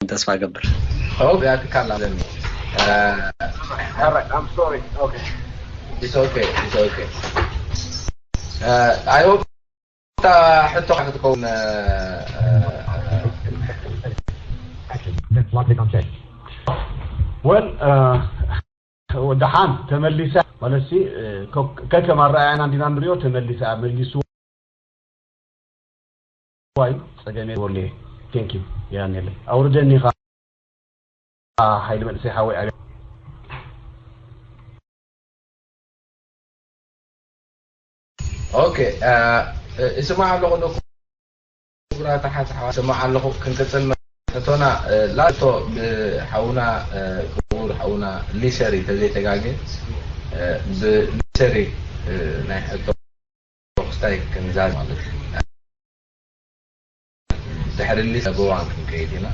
ተስፋ ገብር። ኦኬ ኣትካላ ለሚ All right, I'm sorry. Okay. It's okay, it's okay. Uh, I hope ሕቶ ክትከውን ወል ደሓን ተመሊሳ ማለት ሲ ከከም ኣረኣያና እንዲና ንሪኦ ተመሊሳ መሊሱ ዋይ ጸገም የብሉ። Thank you ያኔለ ኣውርደኒ ኻ ሓይሊ መንእሰይ ሓወይ ኣቤ ኦኬ እስማዕ ኣለኹ ዶ ክቡራት ኣሓት ሓዋ ስማዕ ኣለኹ ክንቅጽል ሕቶና ላቶ ብሓውና ክቡር ሓውና ሊሰሪ ተዘይተጋገ ብሊሰሪ ናይ ሕቶ ክስታይ ክንዛዝ ማለት እዩ ድሕሪ ሊስ በዋን ክንከይድ ኢና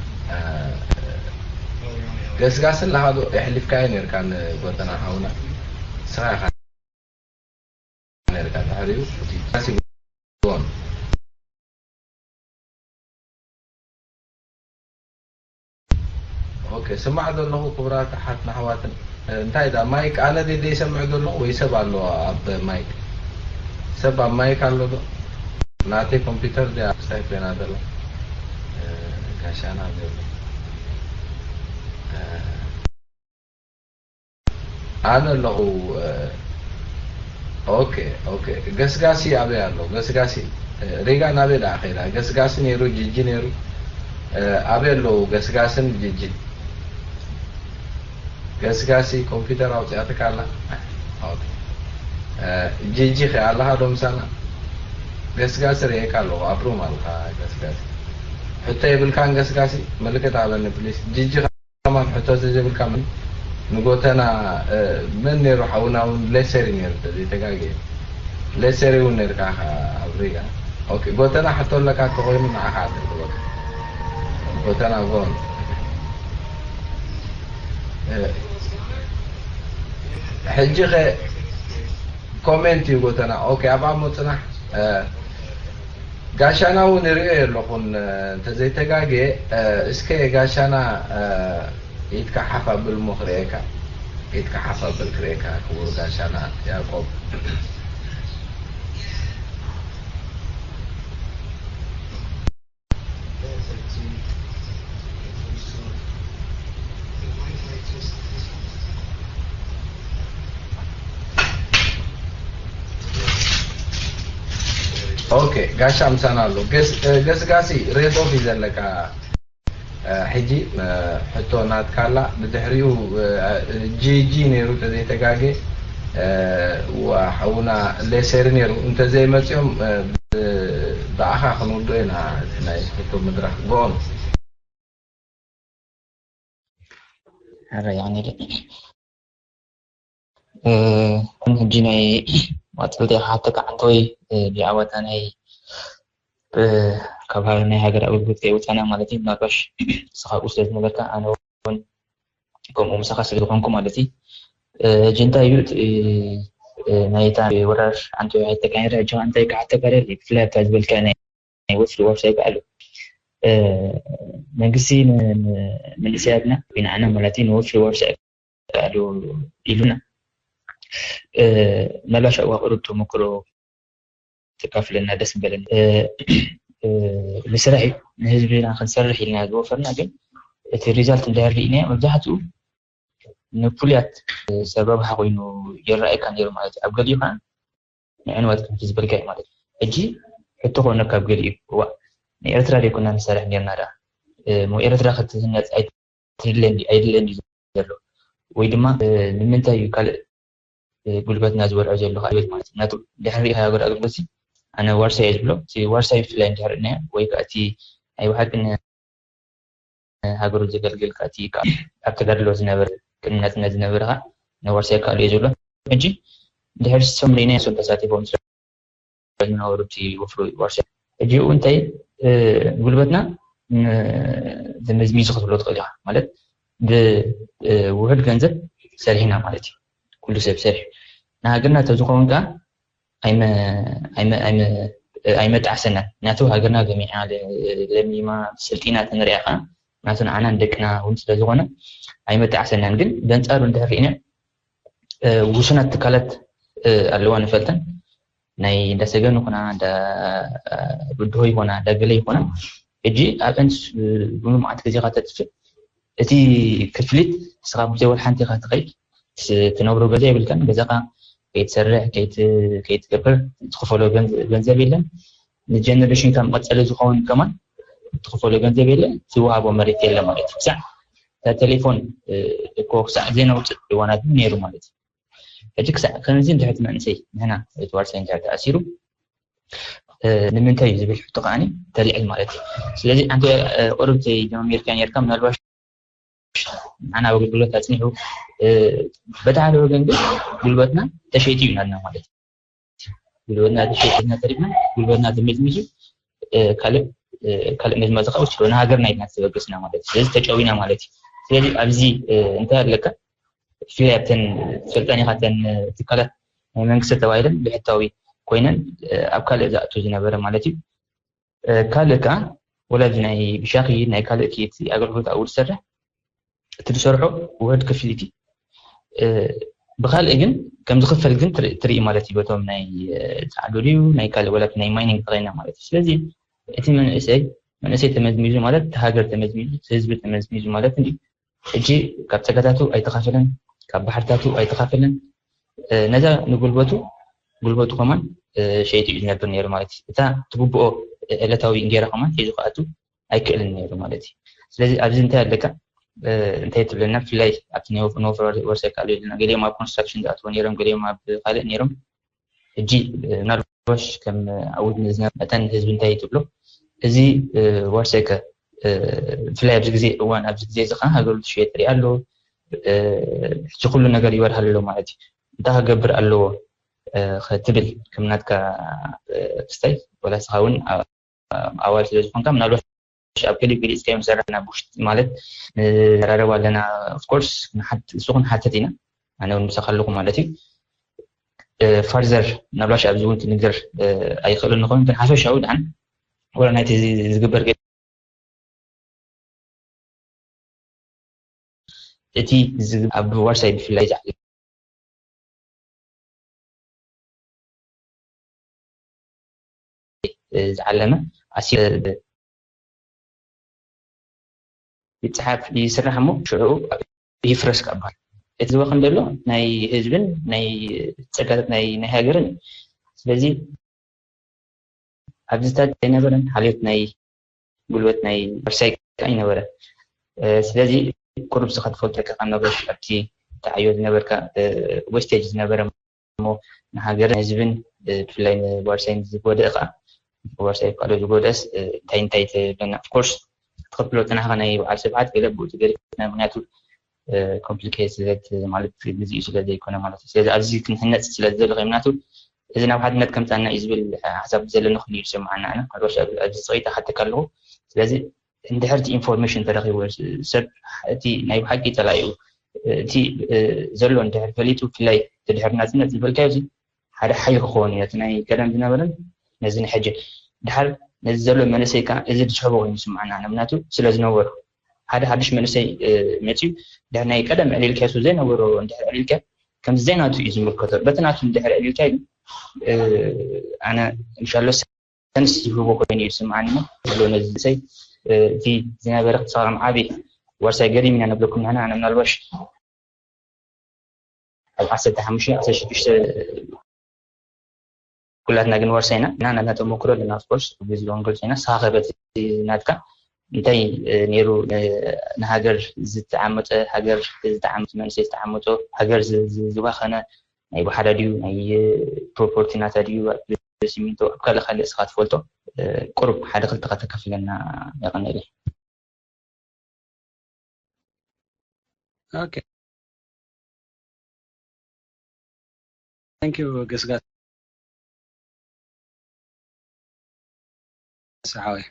ገስጋስን ለሃዶ የሕሊፍካዮ ነርካ ንጎተና ሓውና ስኻ ኢኻ ነርካ ድሕሪኡ ን ኦኬ ስማዕ ዘለኹ ክቡራት ኣሓትና ኣሕዋትን እንታይ ዳ ማይክ ኣነ ድየ ይሰምዕ ዘለኹ ወይ ሰብ ኣሎ ኣብ ማይክ ሰብ ኣብ ማይክ ኣሎ ዶ ናተይ ኮምፒውተር ድያ ስካይፕ ኮይና ዘላ ጋሻና ዘሎ ኣነ ኣለኹ ኦኬ ኦኬ ገስጋሲ ኣበይ ኣሎ ገስጋሲ ሪጋ ናበይ ደኣ ከይዳ ገስጋሲ ነይሩ ጅጂ ነይሩ ኣበይ ኣለዉ ገስጋስን ጅጂ ገስጋሲ ኮምፒውተር ኣውፅኣትካ ኣላ ጅጂ ከ ኣለኻ ዶ ምሳና ገስጋሲ ርእየካ ኣለኹ ኣብሩም ኣለኻ ገስጋሲ ሕቶ የብልካን ገስጋሲ ምልክት ኣበኒ ፕሊስ ጅጂ ከማን ሕቶ ዘይብልካ ምን ንጎተና መን ነይሩ ሓውና እውን ሌሰሪ ነይሩ ዘይተጋገየ ሌሰሪ እውን ነርካ ኣብ ሪጋ ኦኬ ጎተና ሕቶ ኣለካ ተኮይኑ ንዓኻ ኣድርግበካ ጎተና ጎን ሕጂ ኸ ኮሜንት እዩ ጎተና ኦኬ ኣብኣ ሞ ፅናሕ ጋሻና እውን ይሪኦ የለኹን እንተዘይተጋግየ እስከ ጋሻና ኢድካ ሓፍ ኣብል እሞ ክርእየካ ኢድካ ሓፍ ኣብል ክርእየካ ክቡር ጋሻና ያዕቆብ ኦኬ ጋሻ ምሳና ኣሎ ገስጋሲ ሬድ ኦፍ እዩ ዘለካ ሕጂ ሕቶ ናትካላ ብድሕሪኡ ጂጂ ነይሩ ተዘይተጋገ ሓውና ሌሰሪ ነይሩ እንተዘይመፅኦም ብኣኻ ክንውዶ ኢና ናይ ሕቶ ምድራክ ጎኦም ሕራይ ኣነ ሕጂ ናይ ማፅልቲ ክሓተካ ሓንቲ ወይ ብዛዕባታ ናይ ካብ ናይ ሃገር ኣገልግሎት ከይወፃና ማለት እዩ ምናልባሽ ንስኻ ኣብኡ ስለ ዝነበርካ ኣነ እውን ከምኡ ምሳኻ ስለ ዝኾንኩ ማለት እዩ ሕጂ እንታይ እዩ ናይታ ወራር ሓንቲ ኣይተካየደ ሕጂ እንታይ ክሓተካ ደሊ ብፍላይ ኣብታ ዝበልካ ናይ ናይ ወፍሪ ወርሳይ በዓሉ መንግስቲ መንእሰያትና ንዓና ማለት እዩ ንወፍሪ ወርሳይ በዓሉ ኢሉና መላሽ ኣብዋ ቅሩብ ተመክሮ ተካፍለና ደስ ምበለኒ ንስራሕ እዩ ንህዝብና ክንሰርሕ ኢልና ዝወፈርና ግን እቲ ሪዛልት እንድሕር ርኢናዮ መብዛሕትኡ ንፍሉያት ሰብ ረብሓ ኮይኑ ይረኣየካ ነይሩ ማለት እዩ ኣብ ገሊኡ ከዓ ንዕንወት ከምቲ ዝበልካዮ ማለት እዩ ሕጂ ሕቶ ኮነ ካብ ገሊኡ እዋ ንኤርትራ ደይኮና ንሰርሕ ነርና ዳ ኤርትራ ክትህነፅ ኣይትድለን ኣይድለን እዩ ዘሎ ወይ ድማ ንምንታይ እዩ ካልእ ጉልበትና ዝበልዖ ዘሎ ካልበት ማለት እዩ ናቱ ድሕሪ ሃገር ኣገልግሎት ኣነ ዋርሳይ እየ ዝብሎ ዋርሳይ ብፍላይ እንድሕር እኒያ ወይ ከዓ እቲ ናይ ብሓቂ ሃገሩ ዘገልግል ከኣ እቲ ኣብ ተጋድሎ ዝነበረ ቅድሚ ናጽነት ዝነበረ ከኣ ነባር ሳይካሉ እዩ ዝብሎ። ሕጂ ድሕሪ ሰሙን ኢና ንሶም ተሳቲፎም ዝነበሩ እቲ ወፍሪ ዋርሳይ። ሕጂ ኡ እንታይ ጉልበትና ተመዝሚዙ ክትብሎ ትኽእል ኢኻ። ማለት ብውሑድ ገንዘብ ሰሪሕና ማለት እዩ። ኩሉ ሰብ ሰሪሑ ንሃገርና ተዝኸውን ከኣ ኣይመጣዕሰናን። ምክንያቱ ሃገርና ገሚዓ ለሚማ ሰልጢና ተንሪኣ ከኣ ናቱ ንዓና ንደቅና እውን ስለ ዝኾነ ኣይመጣዕሰናን። ግን በንጻሩ እንድሕር ርኢና ውሱናት ትካላት ኣለዋ ንፈልጠን ናይ እንዳ ሰገን ይኹና እንዳ ብድሆ ይኾና እንዳ ገለ ይኾና ሕጂ ኣብአን ብምሉእ መዓት ግዜኻ ተጥፍእ እቲ ክፍሊት ንስኻ ብዘይ ወላ ሓንቲ ኢኻ ትኸይድ ትነብሮ ገዛ የብልካን ገዛኻ ከይትሰርሕ ከይትገብር ትኽፈሎ ገንዘብ የለን ንጀነሬሽንካ መቐፀሊ ዝኸውን ከማን ትኽፈሎ ገንዘብ የለ ትወሃቦ መሬት የለ ማለት እዩ ክሳዕ እታ ቴሌፎን እኮ ክሳዕ ዘይነውፅእ እዋናት ነይሩ ማለት እዩ ሕጂ ክሳዕ ከምዚ እንድሕር እቲ መንእሰይ ንሕና እቲ ዋርሳይ እንድሕር ተኣሲሩ ንምንታይ እዩ ዝብል ሕቶ ከዓኒ ተልዕል ማለት እዩ ስለዚ ኣንተ ቁርብ ዘይጀማሚርካ ነርካ ምናልባሽ ንዓና ኣብ ኣገልግሎት ኣፅኒሑ በቲ ሓደ ወገን ግን ጉልበትና ተሸይጡ እዩ ናልና ማለት እዩ ጉልበትና ተሸይጥና ተሪፍና ጉልበትና ተመዝሚዙ ካልእ ካልእ መዝማዚ ከዓ ውስዶ ንሃገርና ኢልና ዝተበገስና ማለት እዩ ስለዚ ተጨዊና ማለት እዩ ስለዚ ኣብዚ እንታይ ኣለካ ብፍላይ ኣብተን ሰልጣኒኻተን ትካላት ናይ መንግስቲ ተባሂለን ብሕታዊ ኮይነን ኣብ ካልእ ዝኣቱ ዝነበረ ማለት እዩ ካልእ ከዓ ወላ እዚ ናይ ብሻኺ ናይ ካልእ ክየት ኣገልግሎት ኣብኡ ዝሰርሕ እቲ ዝሰርሖ ውህድ ክፍሊት ብካልእ ግን ከም ዝኽፈል ግን ትርኢ ማለት እዩ በቶም ናይ ፃዕዱ ድዩ ናይ ካልእ ወላ ናይ ማይኒንግ ተኸይና ማለት እዩ ስለዚ እቲ መንእሰይ መንእሰይ ተመዝሚዙ ማለት እቲ ሃገር ተመዝሚዙ እቲ ህዝቢ ተመዝሚዙ ማለት እንዲ ሕጂ ካብ ፀጋታቱ ኣይተኻፈለን ካብ ባሕርታቱ ኣይተኻፈለን ነዛ ንጉልበቱ ጉልበቱ ከማን ሸይጡ እዩ ዝነብር ነይሩ ማለት እዩ እታ ትግብኦ ዕለታዊ እንጌራ ከማን ሒዙ ከኣቱ ኣይክእልን ነይሩ ማለት እዩ ስለዚ ኣብዚ እንታይ ኣለካ እንታይ ትብለና ብፍላይ ኣብቲ ኖቨር ወርሳይ ካልእ ኢልና ገሊኦም ኣብ ኮንስትራክሽን ዝኣትዎ ነይሮም ገሊኦም ኣብ ካልእ ነይሮም ሕጂ ምናልባሽ ከም ኣውድ ንዝነ መጠን ህዝቢ እንታይ ትብሎ እዚ ወርሳይ ከ ብፍላይ ኣብዚ ግዜ እዋን ኣብዚ ግዜ እዚ ከዓ ሃገሩ ትሽየጥ ርኢ ኣሎ ሕጂ ኩሉ ነገር ይበርሃል ኣሎ ማለት እዩ እንታይ ክገብር ኣለዎ ክትብል ከም ናትካ ክስታይ ወላ ስኻ እውን ኣባል ስለ ዝኾንካ ምናልባት ኣብ ገሊኡ ገሊኡ እስከ ምሰራሕ ናብ ውሽጢ ማለት ንዘራረብ ኣለና ኦፍኮርስ እሱ ክንሓትት ኢና ኣነ እውን ምሳኻ ኣለኹ ማለት እዩ ፈርዘር ምናልባሽ ኣብዚ እውን ክንግር ኣይኽእልን ንኸውን ግን ሓፈሻዊ ድሓን ወላ ናይቲ ዝግበር እቲ ኣብ ዋርሳይ ብፍላይ ዝዓለ ዝዓለመ ኣሲ ይፅሓፍ ይስራሕ እሞ ሽዑ ይፍረስ ካብ በሃል እቲ ዝበኸን ዘሎ ናይ ህዝብን ናይ ፀጋታት ናይ ሃገርን ስለዚ ኣብዚታት ኣይነበረን ሓልዮት ናይ ጉልበት ናይ ወርሳይ ከዓ ኣይነበረ ስለዚ ቁሩብ ዝኸትፈልጠካ ካብ ነበርሽ ኣብቲ ተዓዮ ዝነበርካ ወስቴጅ ዝነበረ እሞ ንሃገርን ህዝብን ብፍላይ ንዋርሳይን ዝጎደእ ከዓ ዋርሳይ ካልኦ ዝጎደእስ እንታይ እንታይ ትብለና ኦፍኮርስ ክትከፍሎ ፅናሕካ ናይ በዓል ስብሓት ገለ ብኡ ትገሪፍና ምክንያቱ ኮምፕሊኬት ስለ ማለት ግዜኡ ስለ ዘይኮነ ማለት እዩ ስለዚ ኣብዚ ክንህነፅ ስለ ዝደለኹ ምክንያቱ እዚ ናብ ሓድነት ከምፃና እዩ ዝብል ሓሳብ ዘለና ኩሉ ይስምዓና ኣነ ካልባሽ ኣብዚ ፀቂጣ ሓተካ ኣለኹ ስለዚ እንድሕር እቲ ኢንፎርሜሽን ተረኪቡ ሰብ እቲ ናይ ብሓቂ ፀላኢኡ እቲ ዘሎ እንድሕር ፈሊጡ ብፍላይ እቲ ድሕር ናፅነት ዝበልካዮ እዚ ሓደ ሓይሊ ክኸውን እዩ ነቲ ናይ ቀደም ዝነበረን ነዚ ንሕጂ ድሓር ነዚ ዘሎ መንእሰይ ከዓ እዚ ዝስሕቦ ኮይኑ ይስምዓና ንምናቱ ስለ ዝነበሩ ሓደ ሓድሽ መንእሰይ መፅዩ ድሕር ናይ ቀደም ዕሊልካዮ ዘይነበሮ እንድሕር ዕሊልካ ከምዚ ዘይናቱ እዩ ዝምልከቶ በቲ ናቱ እንድሕር ዕሊልካ ኣነ እንሻሎ ሰንስ ዝህቦ ኮይኑ እዩ ዝስምዓኒ ዘሎ ነዚ ሰይ እቲ ዝነበረ ክሳራም ዓብይ ዋርሳይ ገሪም ኢና ንብለኩም ንሕና ኣነ ምናልባሽ ኣብ ዓሰርተ ሓሙሽተ ዓሰርተ ሽዱሽተ ኩላትና ግን ዋርሳይና እና ናትና ተሞክሮ ኣለና ኦፍኮርስ ግዜ ወንገል ኮይና ስኻ ከበት ናትካ እንታይ ነይሩ ንሃገር ዝተዓመፀ ሃገር ዝተዓመፀ መንእሰይ ዝተዓመፆ ሃገር ዝባኸነ ናይ ባሓዳ ድዩ ናይ ፕሮፖርቲ ናታ ድዩ ሲሚንቶ ኣብ ካልእ ካልእ እስኻ ትፈልጦ ቁሩብ ሓደ ክልተ ከተካፍለና የቐንየለይ Okay. Thank you ገስጋስ ሓወይ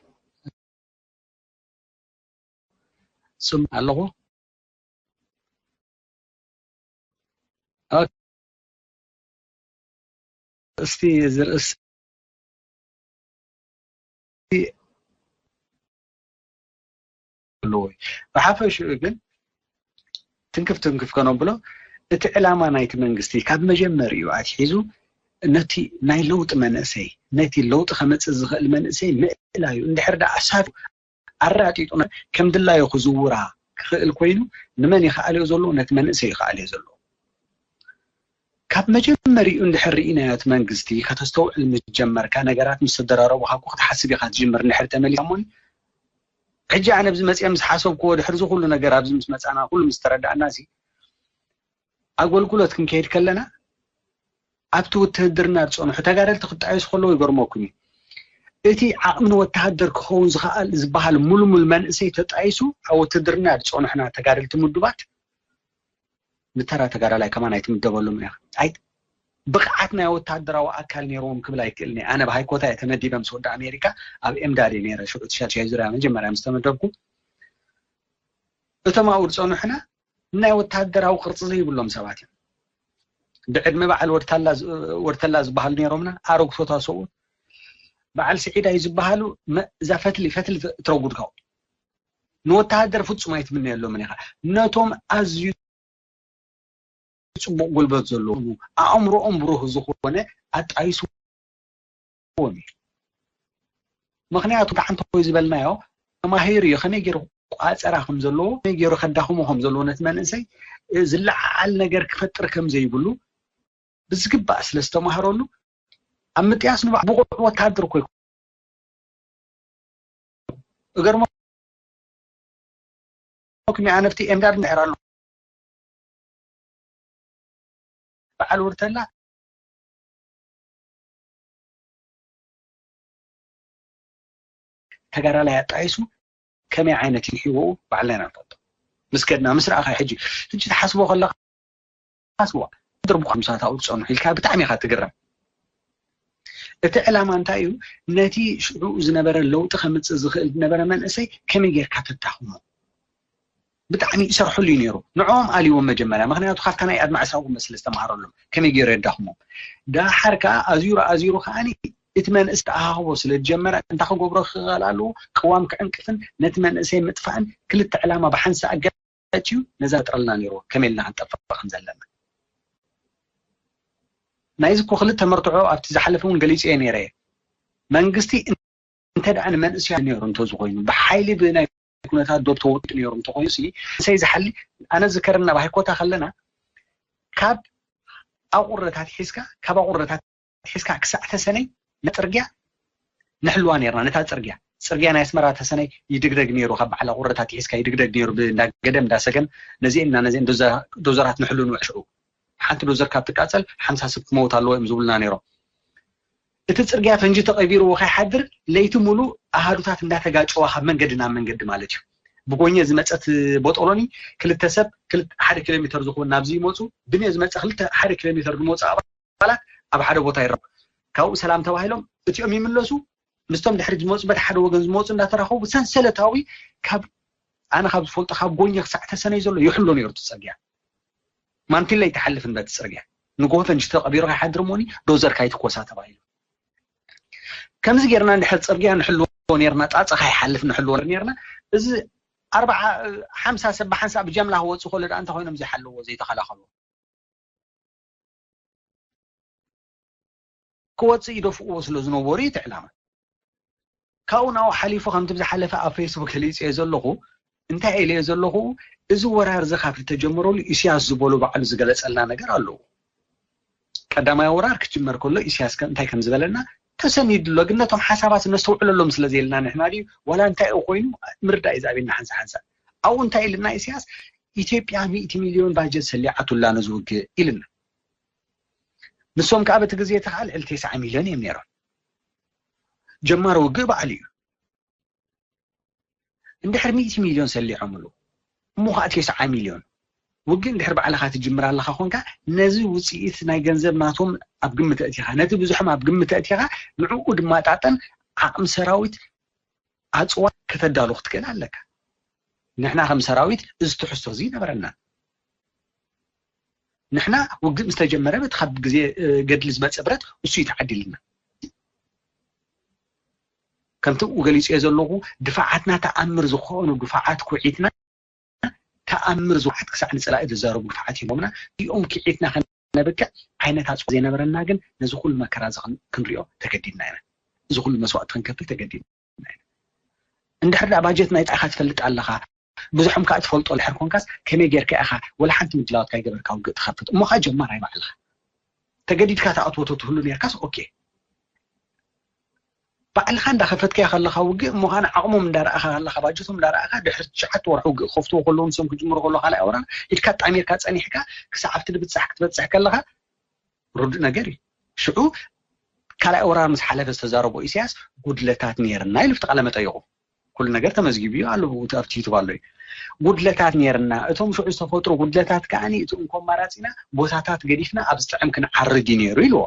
ስም ኣለኹ እስቲ ዝርእስ ዘለዎ እዩ። ብሓፈሽኡ ግን ትንክፍ ትንክፍ ከነብሎ፣ እቲ ዕላማ ናይቲ መንግስቲ ካብ መጀመሪኡ ኣትሒዙ ነቲ ናይ ለውጢ መንእሰይ፣ ነቲ ለውጢ ከመፅእ ዝኽእል መንእሰይ ምእላዩ፣ እንድሕር ደኣ ኣሳፊ ኣራጢጡ ከም ድላዩ ክዝውራ ክኽእል ኮይኑ፣ ንመን ይኽኣልዮ ዘሎ? ነቲ መንእሰይ ይኽኣልዮ ዘሎ። ካብ መጀመሪኡ እንድሕር ርኢናዮ እቲ መንግስቲ ከተስተውዕል ምስ ጀመርካ፣ ነገራት ምስ ተደራረቡ፣ ካብ ክትሓስብ ኢኻ ትጅምር። እንድሕር ተመሊስካ እሞኒ፣ ሕጂ ኣነ ኣብዚ መፅአ ምስ ሓሰብክዎ፣ ድሕሪ እዚ ኩሉ ነገር ኣብዚ ምስ መፃና፣ ኩሉ ምስ ተረዳእና ሲ፣ ኣገልግሎት ክንከይድ ከለና ኣብቲ ውትህድርና ዝፀንሑ ተጋደልቲ ክጣየሱ ከለዉ ይገርመኩም እዩ። እቲ ዓቕሚ ንወተሃደር ክኸውን ዝኽኣል ዝበሃል ሙልሙል መንእሰይ ተጣይሱ ኣብ ውትህድርና ዝፀንሑና ተጋደልቲ ምዱባት ንተራ ተጋዳላይ ከማን ኣይትምደበሉም ኢኻ። ኣይ ብቕዓት ናይ ወተሃደራዊ ኣካል ነይርዎም ክብል ኣይክእልን እየ። ኣነ ብሃይኮታ እየ ተመዲበ ምስ ወዲ ኣሜሪካ ኣብ ኤምዳድ እየ ነይረ። ሽዑ እቲ ሻድሻይ ዙርያ መጀመርያ ምስ ተመደብኩ እቶም ኣብኡ ዝፀንሑና ናይ ወተሃደራዊ ቅርፂ ዘይብሎም ሰባት እዮም። ብዕድመ በዓል ወድታላ ዝ- ወድተላ ዝበሃሉ ነይሮምና፣ ኣረግቶታ ሰብኡት። በዓል ስዒዳይ ዝበሃሉ መ- እዛ ፈትሊ ፈትሊ ት- ትረጉድ ካብኡ ንወተሃደር ፍጹም ኣይትምነየሎምን ኢኻ። ነቶም ኣዝዩ ጽቡቕ ጉልበት ዘለዎ ኣእምሮኦም ብሩህ ዝኾነ ኣጣይስዎም እዩ። ምኽንያቱ ጋዓንተ ወይ ዝበልናዮ ተማሂሩ እዩ። ከመይ ገይሩ ቋፀራ ከም ዘለዎ፣ ከመይ ገይሩ ከዳኽሞ ከም ዘለዎ ነቲ መንእሰይ እ፣ ዝለዓዓል ነገር ክፈጥር ከም ዘይብሉ ብዝግባእ ስለ ዝተማህረሉ ኣብ ምጥያስ ንባዕ ብቑዕ ወታሃደር እኮ እዩ። እገርመኩም እየ፣ ኣነ ኣብቲ ኤምዳድ እንድሕር ኣሎ በዓል ወርተላ ተጋዳላይ ኣጣይሱ ከመይ ዓይነት እዩ ሂወኡ ባዕልና ኢና ንፈልጦ። ምስ ከድና ምስ ረኣኻ ሕጂ ሕጂ ትሓስቦ ከለኻ ኣስዋ ድርቡ ከምሳት ኣብኡ ዝፀንሑ ኢልካ ብጣዕሚ ኢኻ ትግረም። እቲ ዕላማ እንታይ እዩ? ነቲ ሽዑ ዝነበረ ለውጢ ከምፅእ ዝኽእል ዝነበረ መንእሰይ ከመይ ጌርካ ተዳኽሞ? ብጣዕሚ ይሰርሐሉ እዩ ነይሩ። ንዕኦም ኣልዎም መጀመርያ፣ ምክንያቱ ካብታ ናይ ኣድማዕ ሳጉመ ስለ ዝተምሃረሎም ከመይ ገይሩ የዳኽሞም። ደሓር ከዓ ኣዚሩ ኣዚሩ ከዓኒ እቲ መንእስ ተኣኻኽቦ ስለ ዝጀመረ እንታይ ክገብሮ ክኽእል ኣለዎ? ቅዋም ክዕንቅፍን ነቲ መንእሰይ ምጥፋእን ክልተ ዕላማ ብሓንሳእ ኣጋጭዩ ነዛ ፈጥረልና ነይርዎ ከመይ ኢልና ክንጠፍእ ከም ዘለና። ናይዚ እኮ ክልተ መርትዖ ኣብቲ ዝሓለፈ እውን ገሊፀ እየ ነይረ። መንግስቲ እንተ ደኣ ንመንእሰያ ነይሩ እንተዝኮይኑ ብሓይሊ ብናይ ኩነታት ዶብ ተወጡ ነይሩ እንተኮይኑ ሲ ሰይ ዝሓሊ ኣነ ዝከርና ባሂኮታ ከለና ካብ ኣቁረታት ሒዝካ ካብ ኣቁረታት ሒዝካ ክሳዕ ተሰነይ ነፅርግያ ንሕልዋ ነርና። ነታ ፅርግያ ፅርግያ ናይ ኣስመራ ተሰነይ ይድግደግ ነይሩ። ካብ በዓል ኣቁረታት ሒዝካ ይድግደግ ነይሩ። ብእንዳ ገደም እንዳሰገን ነዚኤን እና ነዚኤን ዶዘራት ንሕሉ ንውዕሽዑ ሓንቲ ዶዘር ካብ ትቃፀል ሓምሳ ሰብ ክመውት ኣለዎ እዮም ዝብሉና ነይሮም። እቲ ፅርግያ ፈንጂ ተቐቢርዎ ከይሓድር ለይቲ ሙሉ ኣሃዱታት እንዳተጋጨዋ ካብ መንገዲ ናብ መንገዲ ማለት እዩ። ብጎኘ ዝመፀት ቦጦሎኒ ክልተ ሰብ ሓደ ኪሎ ሜተር ዝኸውን ናብዚ ይመፁ፣ ብንዮ ዝመፀ ክልተ ሓደ ኪሎ ሜተር ዝመፁ ኣባላት ኣብ ሓደ ቦታ ይረቡ። ካብኡ ሰላም ተባሂሎም እቲኦም ይምለሱ። ምስቶም ድሕሪ ዝመፁ በቲ ሓደ ወገን ዝመፁ እንዳተራኸቡ ሰንሰለታዊ ካብ ኣነ ካብ ዝፈልጦ ካብ ጎኘ ክሳዕ ተሰነይ ዘሎ ይሕሎ ነይሩ እቲ ፅርግያ። ማንቲለ ኣይትሓልፍን በቲ ፅርግያ። ንጎ ፈንጂ ተቐቢሩ ከይሓድር እሞኒ ዶዘር ካይትኮሳ ተባሂሉ። ከምዚ ጌርና እንድሕር ፅርግያ ንሕልዎ ኔርና፣ ፃፀ ካይሓልፍ ንሕልዎ ኔርና። እዚ ኣርባዓ ሓምሳ ሰብ ብሓንሳእ ብጀምላ ክወፁ ከሎ ደኣ እንታይ ኮይኖም ዘይሓለዎ ዘይተኸላኸሉ ክወፅእ ይደፍእዎ ስለ ዝነበሩ እዩ እቲ ዕላማ። ካብኡ ናብኡ ሓሊፉ ከምቲ ብዝሓለፈ ኣብ ፌስቡክ ገሊፀዮ ዘለኹ እንታይ ኢለዮ ዘለኹ እዚ ወራር እዚ ካብ ዝተጀመረሉ ኢሳያስ ዝበሎ ባዕሉ ዝገለፀልና ነገር ኣለዎ። ቀዳማይ ወራር ክጅመር ከሎ ኢሳያስ ከ እንታይ ከም ዝበለና ተሰኒዱ ኣሎ። ግን ነቶም ሓሳባት ነስተውዕለሎም ስለ ዘየልና ንሕና ድዩ ዋላ እንታይ እዩ ኮይኑ ምርዳእ እዩ ዝኣብየና ሓንሳ ሓንሳ። ኣብኡ እንታይ ኢልና ኢሳያስ ኢትዮጵያ ሚእቲ ሚልዮን ባጀት ሰሊዓቱላ ነዚ ውግእ ኢልና። ንሶም ከዓ በቲ ግዜ እቲ ከዓ ልዕሊ ተስዓ ሚልዮን እዮም ነይሮም። ጀማሪ ውግእ ባዕሉ እዩ። እንድሕር ሚእቲ ሚልዮን ሰሊዖምሉ እሞ ከዓ ተስዓ ሚልዮን ውግእ እንድሕር ባዕልኻ ትጅምር ኣለኻ ኮንካ ነዚ ውፅኢት ናይ ገንዘብ ናቶም ኣብ ግምት ኣእቲኻ ነቲ ብዙሕም ኣብ ግምት ኣእቲኻ ንዕኡ ድማጣጠን ዓቕሚ ሰራዊት ኣፅዋር ከተዳሉ ክትክእል ኣለካ። ንሕና ከም ሰራዊት እዚ ትሕዝቶ እዚ ይነበረና። ንሕና ውግእ ምስ ተጀመረ በቲ ካብ ግዜ ገድሊ ዝመፀ ብረት እሱ እዩ ተዓዲልና። ከምቲ ገሊፅዮ ዘለኹ ድፋዓትና ተኣምር ዝኾኑ ድፋዓት ኩዒትና ተኣምር ዝውሓት ክሳዕ ንፀላኢ ዝዛረቡ ድፋዓት ሂቦምና እኦም ክዒትና ከነበቅዕ ዓይነት ኣፅዋ ዘይነበረና ግን ነዚ ኩሉ መከራ እዚ ክንሪኦ ተገዲድና ኢና። እዚ ኩሉ መስዋእቲ ክንከፍል ተገዲድና ኢና። እንድሕር ዳ ባጀት ናይ ፃኢኻ ትፈልጥ ኣለኻ ብዙሖም ከዓ ትፈልጦ ድሕር ኮንካስ ከመይ ጌርካ ኢኻ ወላ ሓንቲ ምድላዋት ካይገበርካ ውግእ ትኸፍት እሞ ከዓ ጀማር ኣይ ባዕልኻ ተገዲድካ ተኣትወቶ ትህሉ ኔርካስ ኦኬ ባዕልኻ እንዳኸፈትካዮ ከለኻ ውግእ እሞ ኸዓ ዓቕሞም እንዳረኣኻ ከለኻ ባጀቶም እንዳረኣኻ ድሕሪ ትሽዓተ ወርሒ ውግእ ክኸፍትዎ ከለዉ ንሶም ክጅምሩ ከለዉ ካልኣይ ወራር ኢድካ ጣሚርካ ጸኒሕካ ክሳዕ ኣብቲ ድብጻሕ ክትበጽሕ ከለኻ ርዱእ ነገር እዩ። ሽዑ ካልኣይ ወራር ምስ ሓለፈ ዝተዛረቦ ኢሳያስ ጉድለታት ነይርና ኢሉ ኣብቲ ቃለ መጠይቑ ኩሉ ነገር ተመዝጊቡ እዩ ኣሎ ኣብቲ ዩቱብ ኣሎ እዩ። ጉድለታት ነይርና እቶም ሽዑ ዝተፈጥሩ ጉድለታት ከዓኒ እቲ እንኮ ኣማራፂና ቦታታት ገዲፍና ኣብ ዝጥዕም ክንዓርግ እዩ ነይሩ ኢልዎ።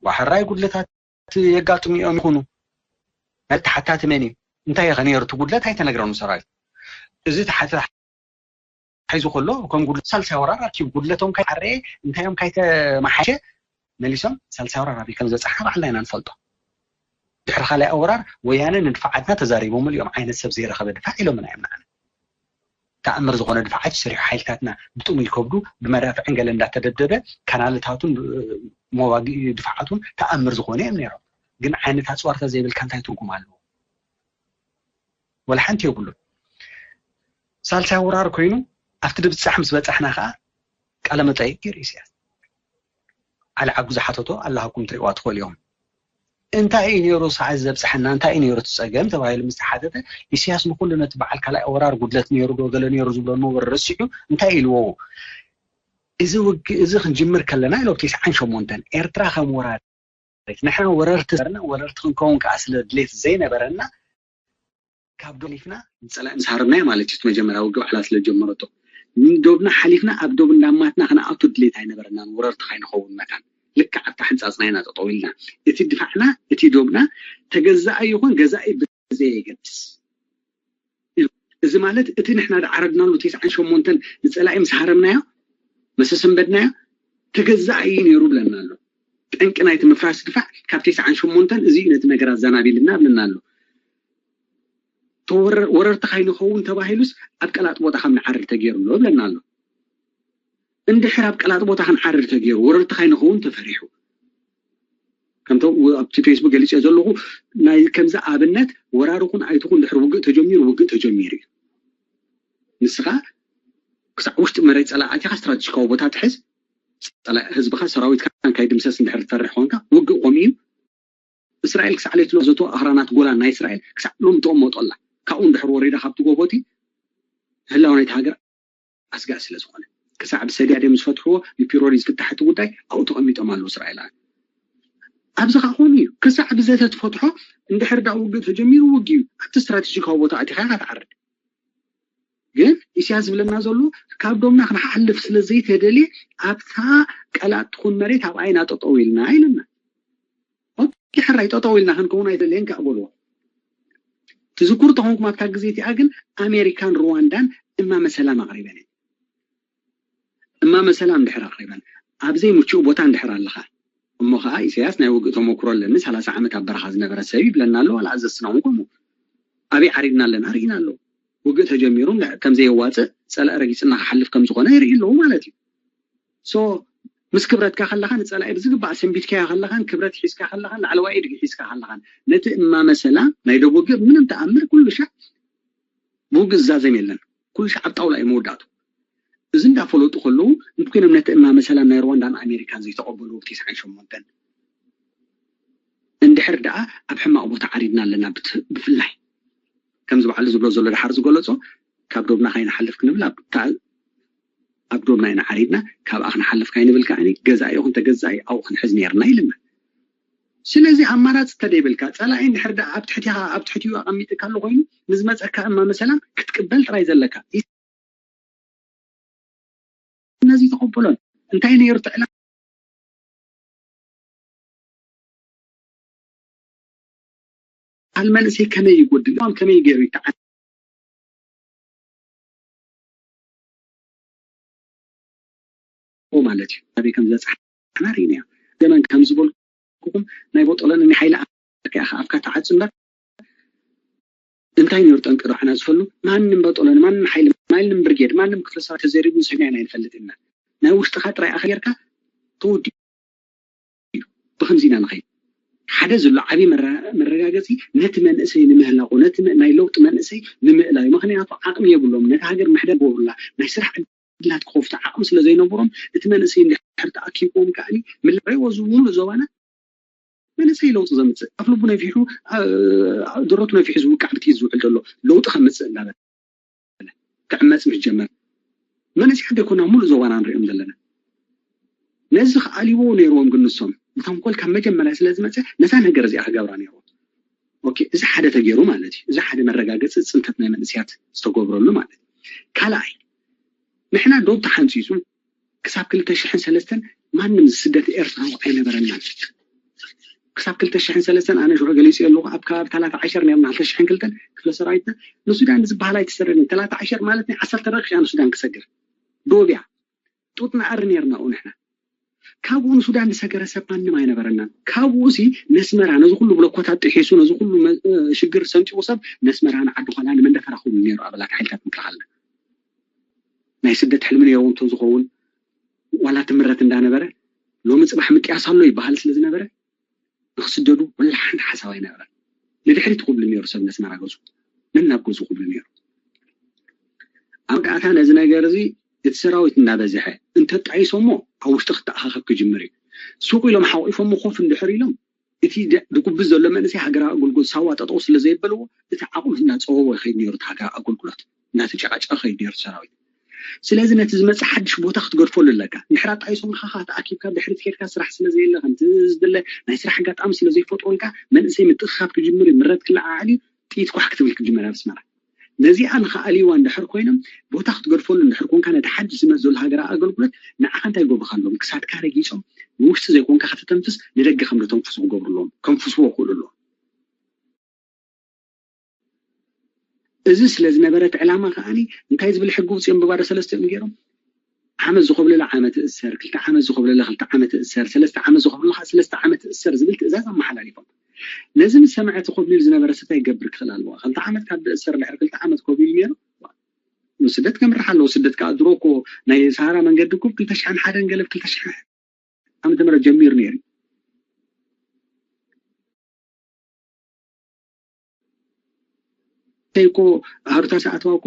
ዋሕራይ ጉድለታት የጋጥሙ እዮም ይኹኑ ናይ ተሓታቲ መን እዩ እንታይ ከ ነይሩ እቲ ጉድለት ኣይተነግረኑ ሰራዊት እዚ ተሓታሒ ሒዙ ከሎ ከም ጉድለት ሳልሳይ ወራር ኣኪቡ ጉድለቶም ካይዓረየ እንታይ እዮም ካይተማሓሸ መሊሶም ሳልሳይ ወራር ኣበይ ከም ዘብፅሓ ባዕልና ኢና ንፈልጦ ድሕሪ ካልኣይ ወራር ወያነ ንድፋዓትና ተዛሪቦምሉ እዮም ዓይነት ሰብ ዘይረኸበ ድፋዕ ኢሎምና እዮም ንዓና ተኣምር ዝኾነ ድፋዓት ሰሪሑ ሓይልታትና ብጥሙይ ከብዱ ብመዳፍዕን ገለ እንዳተደብደበ ካናልታቱን መዋግኢ ድፋዓቱን ተኣምር ዝኾነ እዮም ነይሮም ግን ዓይነት ኣፅዋርታ ዘይብልካ እንታይ ትርጉም ኣለዎ ወላ ሓንቲ የብሉን ሳልሳይ ወራር ኮይኑ ኣብቲ ድብፃሕ ምስ በፃሕና ከዓ ቃለ መጠይቅ ገይሩ ኢሳያስ ዓሊ ዓጉ ዝሓተቶ ኣላሃኩም ትሪእዋ ትኽእሉ እዮም እንታይ እዩ ነይሩ ሰዓት ዘብፅሐና እንታይ እዩ ነይሩ እቲ ፀገም ተባሂሉ ምስ ተሓተተ ኢሳያስ ንኩሉ ነቲ በዓል ካልኣይ ወራር ጉድለት ነይሩ ዶ ገለ ነይሩ ዝብሎ ነበሩ ረሲዑ እንታይ ኢልዎ እዚ ውግእ እዚ ክንጅምር ከለና ኢሎም ተስዓን ሸሞንተን ኤርትራ ከም ወራሪት ንሕና ወረርቲ ሰርና ወረርቲ ክንከውን ከዓ ስለ ድሌት ዘይነበረና ካብ ዶብ ሓሊፍና ንፀላኢ ምስ ሃረምናዮ ማለት እዩ መጀመርያ ውግእ ባዕላ ስለ ጀመረቶ ንዶብና ሓሊፍና ኣብ ዶብ እንዳማትና ክንኣቱ ድሌት ኣይነበረናን ወረርቲ ካይንኸውን መታን ልክዕ ኣብታ ሕንፃፅና ኢና ጠጠው ኢልና እቲ ድፋዕና እቲ ዶብና ተገዛኢ ይኹን ገዛኢ ብዘየገድስ እዚ ማለት እቲ ንሕና ዝዓረድናሉ ተስዓን ሸሞንተን ንፀላኢ ምስ ሃረምናዮ መሰሰንበድናዮ ተገዛኢ እዩ ነይሩ ብለና ኣሎ ጠንቂ ናይቲ ምፍራስ ድፋዕ ካብ ተስዓን ሸሞንተን እዚ እዩ ነቲ ነገር ኣዘናቢልና ብለና ኣሎ ወረርቲ ካይንኸውን ተባሂሉስ ኣብ ቀላጥ ቦታ ከም ንዓርር ተገይሩ ኣሎ ብለና ኣሎ እንድሕር ኣብ ቀላጥ ቦታ ክንዓርር ተገይሩ ወረርቲ ካይንኸውን ተፈሪሑ ከምቲ ኣብቲ ፌስቡክ ገሊፀ ዘለኹ ናይ ከምዚ ኣብነት ወራሪ ኩን ኣይትኹን ድሕሪ ውግእ ተጀሚሩ ውግእ ተጀሚሩ እዩ ንስኻ ክሳዕ ውሽጢ መሬት ፀላእ ኣቲኻ ስትራቴጂካዊ ቦታ ትሕዝ ህዝብኻ ሰራዊትካ ካይድምሰስ እንድሕር ትፈርሕ ኮንካ ውግእ ቆም እዩ እስራኤል ክሳዕ ሌትሎ ዘቶ ኣኽራናት ጎላን ናይ እስራኤል ክሳዕ ሎም ትቕመጦ ኣላ ካብኡ እንድሕር ወሪዳ ካብቲ ጎቦቲ ህላው ናይቲ ሃገር ኣስጋእ ስለ ዝኾነ ክሳዕ ብሰድያደ ምስ ፈትሕዎ ብፒሮሪ ዝፍታሕ እቲ ጉዳይ ኣብኡ ተቐሚጦም ኣለዉ እስራኤላውያን ኣብዚ ከዓ ከምኡ እዩ ክሳዕ ብዘተ ትፈትሖ እንድሕር ዳ ውግእ ተጀሚሩ ውግ እዩ ኣብቲ ስትራቴጂካዊ ቦታ ኣቲኻ ኢኻ ትዓርድ ግን ኢሳያስ ዝብለና ዘሎ ካብ ዶምና ክንሓልፍ ስለ ዘይተደልየ ኣብታ ቀላጥ ትኹን መሬት ኣብኣ ኢና ጠጠው ኢልና ኢለና ሕራይ ጠጠው ኢልና ክንከውን ኣይደልየን ከዓ በልዎ ትዝክሩ ተኾንኩም ኣብታ ግዜ እቲኣ ግን ኣሜሪካን ሩዋንዳን እማመ ሰላም ኣቕሪበን እማመ ሰላም እንድሕር ኣቕሪበን ኣብ ዘይምችኡ ቦታ እንድሕር ኣለኻ እሞ ከዓ ኢሳያስ ናይ ውግእ ተመክሮ ኣለኒ ሰላሳ ዓመት ኣብ በረኻ ዝነበረ ሰብ ይብለና ኣሎ ዋላ ኣዘዝትና እውን ከምኡ ኣበይ ዓሪድና ኣለና ርኢና ኣሎ ውግእ ተጀሚሩ ከም ዘየዋፅእ ፀላኢ ረጊፅና ክሓልፍ ከም ዝኾነ ይርኢ ኣለዉ ማለት እዩ so ምስ ክብረትካ ከለኻ ንፀላኢ ብዝግባእ ሰንቢትካዮ ከለኻን ክብረት ሒዝካ ከለኻን ላዕለዋይ ኢድጊ ሒዝካ ከለኻን ነቲ እማመ ሰላም ናይ ደብ ውግእ ምንም ተኣምር ኩሉ ሻዕ ብውግእ ዝዛዘም የለን ኩሉ ሻዕ ኣብ ጣውላ እዩ መወዳእቱ እዚ እንዳፈለጡ ከለዉ እንተኮይኖም ነቲ እማመ ሰላም ናይ ሩዋንዳን ኣሜሪካን ዘይተቐበልዎ ብ ተስዓን ሸሞንተን እንድሕር ደኣ ኣብ ሕማቕ ቦታ ዓሪድና ኣለና ብፍላይ ከምዚ በዓሉ ዝብሎ ዘሎ ደሓር ዝገለጾ ካብ ዶብና ካይንሓልፍ ክንብል ኣብ ዶብና ኢና ዓሪድና ካብኣ ክንሓልፍ ካይንብል ከዓኒ ገዛኢ ይኹን ተገዛኢ ኣብኡ ክንሕዝ ነይርና ኢልና ስለዚ ኣማራፂ እንተደይብልካ ፀላኢ እንድሕር ደኣ ኣብ ትሕቲኻ ኣብ ትሕቲኡ ኣቐሚጥካ ኣሎ ኮይኑ ንዝመፀካ እማመ ሰላም ክትቅበል ጥራይ ዘለካ ነዚ ተቐበሎን እንታይ ነይሩ ትዕላ ቃል መንእሰይ ከመይ ይጎድል እዋም ከመይ ገይሩ ይተዓል ማለት እዩ ናበይ ከም ዝበፅሓና ርኢናዮ ዘመን ከም ዝበልኩኹም ናይ ቦጦሎኒ ናይ ሓይሊ ኣፍካ ተዓፁ እምበር እንታይ ነይሩ ጠንቂ ዶ ዓና ዝፈሉ? ማንም በጦሎኒ፣ ማንም ሓይሊ፣ ማንም ብርጌድ፣ ማንም ክፍለ ሰራዊት ተዘሪቡ ንሰሚዕና ኣይንፈልጥ ኢና። ናይ ውሽጥኻ ጥራይ ኣኸ ጌርካ ተወዲኡ። ብኸምዚ ኢና ንኸይድ። ሓደ ዘሎ ዓብዪ መረጋገፂ ነቲ መንእሰይ ንምህላቑ፣ ነቲ ናይ ለውጢ መንእሰይ ንምእላዩ። ምኽንያቱ ዓቕሚ የብሎም። ነቲ ሃገር ምሕደር ቦብላ ናይ ስራሕ ዕድላት ክኸፍቱ ዓቕሚ ስለ ዘይነበሮም፣ እቲ መንእሰይ እንድሕር ተኣኪብዎም ከኣኒ ምልዕዎ ዝብሉ ዞባና መንእሰይ ለውጢ ዘምፅእ፣ ኣፍ ልቡ ነፊሑ፣ ደረቱ ነፊሑ ዝውቃዕ ብጥይት ዝውዕል ዘሎ ለውጢ ከምፅእ እንዳበለ ክዕመፅ ምስ ጀመር፣ መንእሰያት ዘይኮና ሙሉእ ዞባና ንሪኦም ዘለና። ነዚ ክኣልይዎ ነይርዎም፣ ግን ንሶም ብተንኮል ካብ መጀመርያ ስለ ዝመፀ ነዛ ነገር እዚኣ ክገብራ ነይርዎም። ኦኬ፣ እዚ ሓደ ተገይሩ ማለት እዩ። እዚ ሓደ መረጋገፂ ፅንተት ናይ መንእሰያት ዝተገብረሉ ማለት እዩ። ካልኣይ፣ ንሕና ዶብ ተሓንፂፁ ክሳብ ክልተ ሽሕን ሰለስተን ማንም ዝስደት ኤርትራዊ ኣይነበረናን። ክሳብ ክልተ ሽሕን ሰለስተን ኣነ ሽዑ ገሊፀ ኣለኹ፣ ኣብ ከባቢ ታላታ ዓሸር ነርና፣ ክልተ ሽሕን ክልተን ክፍለ ሰራዊትና ንሱዳን ዝበሃል ኣይተሰደድን። ታላታ ዓሸር ማለት ናይ ዓሰርተ ደቂቃ ንሱዳን ክሰግር ዶብያ ጡጥ ንኣሪ ነርና ንሕና። ካብኡ ንሱዳን ዝሰገረ ሰብ ማንም ኣይነበረናን። ካብኡ ሲ ነስመራ ነዚ ኩሉ ብሎኮታት ጥሒሱ ነዚ ኩሉ ሽግር ሰንጢቑ ሰብ ነስመራ ንዓዲ ኳላ ንመንደፈራ ክብሉ ነይሩ ኣባላት ሓይልታት ምክልኻልና። ናይ ስደት ሕልሚ ነይርዎ እንተዝኸውን ዋላ ትምረት እንዳነበረ ሎሚ ፅባሕ ምጥያስ ኣሎ ይበሃል ስለ ዝነበረ ንክስደዱ ወላ ሓንቲ ሓሳብ ኣይነበረን። ንድሕሪት ክብሉ ነይሩ ሰብ ነስመራ ገዙ ነናብ ገዙ ክብሉ ነይሩ። ኣብ መወዳእታ ነዚ ነገር እዚ እቲ ሰራዊት እናበዝሐ እንተጣይሶሞ ኣብ ውሽጢ ክተኣኻኸብ ክጅምር እዩ። ሱቕ ኢሎም ሓቑፎሞ ኮፍ እንድሕር ኢሎም እቲ ድጉብዝ ዘሎ መንእሰይ ሃገራዊ ኣገልግሎት ሳዋ ጠጠው ስለ ዘየበልዎ እቲ ዓቕሉ እናፀበቦ ይኸይድ ነይሩ። እቲ ሃገራዊ ኣገልግሎት እናተጨቃጨቀ ይኸይድ ነይሩ ሰራዊት። ስለዚ ነቲ ዝመፅእ ሓድሽ ቦታ ክትገድፈሉ ኣለካ። እንድሕር ኣጣይሶምካ ተኣኪብካ ድሕሪት ከድካ ስራሕ ስለ ዘየለ ከምቲ ዝድለ ናይ ስራሕ ኣጋጣሚ ስለ ዘይፈጥሩልካ መንእሰይ ምትእኽኻብ ክጅምር እዩ። ምረት ክለዓዓል እዩ። ጥይት ኳሕ ክትብል ክትጅመር ኣብ ኣስመራ። ነዚኣ ንኽኣልይዋ እንድሕር ኮይኖም ቦታ ክትገድፈሉ እንድሕር ኮንካ ነቲ ሓድሽ ዝመፅ ዘሎ ሃገራዊ ኣገልግሎት ንዓኻ እንታይ ይገብሩካ ኣለዎም? ክሳድካ ረጊፆም ንውሽጢ ዘይኮንካ ከተተንፍስ ንደገ ከም ደተንፍሱ ክገብሩ ኣለዎም። ከንፍስዎ ክኽእሉ ኣለዎም። እዚ ስለ ዝነበረ እቲ ዕላማ ከዓኒ እንታይ ዝብል ሕጊ ውፅኦም ብባዶ ሰለስተ እዮም ገይሮም። ዓመት ዝኾብለለ ዓመት እሰር፣ ክልተ ዓመት ዝኾብለለ ክልተ ዓመት እሰር፣ ሰለስተ ዓመት ዝኾብለለ ከዓ ሰለስተ ዓመት እሰር ዝብል ትእዛዝ ኣመሓላሊፎም። ነዚ ምስ ሰምዐ እቲ ኮብሊሉ ዝነበረ ሰብ እንታይ ይገብር ክኽእል ኣለዎ? ክልተ ዓመት ካብ ዝእሰር ድሕሪ ክልተ ዓመት ኮብሊሉ ነይሩ ንስደት ከምርሕ ኣለዎ። ስደት ከዓ ድሮ እኮ ናይ ሰሃራ መንገዲ እኮ ክልተ ሽሕን ሓደን ገለ ክልተ ሽሕን ዓመተ ምህረት ጀሚሩ ነይሩ። እንታይ እኮ ሃሩታ ሰዓትዋ እኮ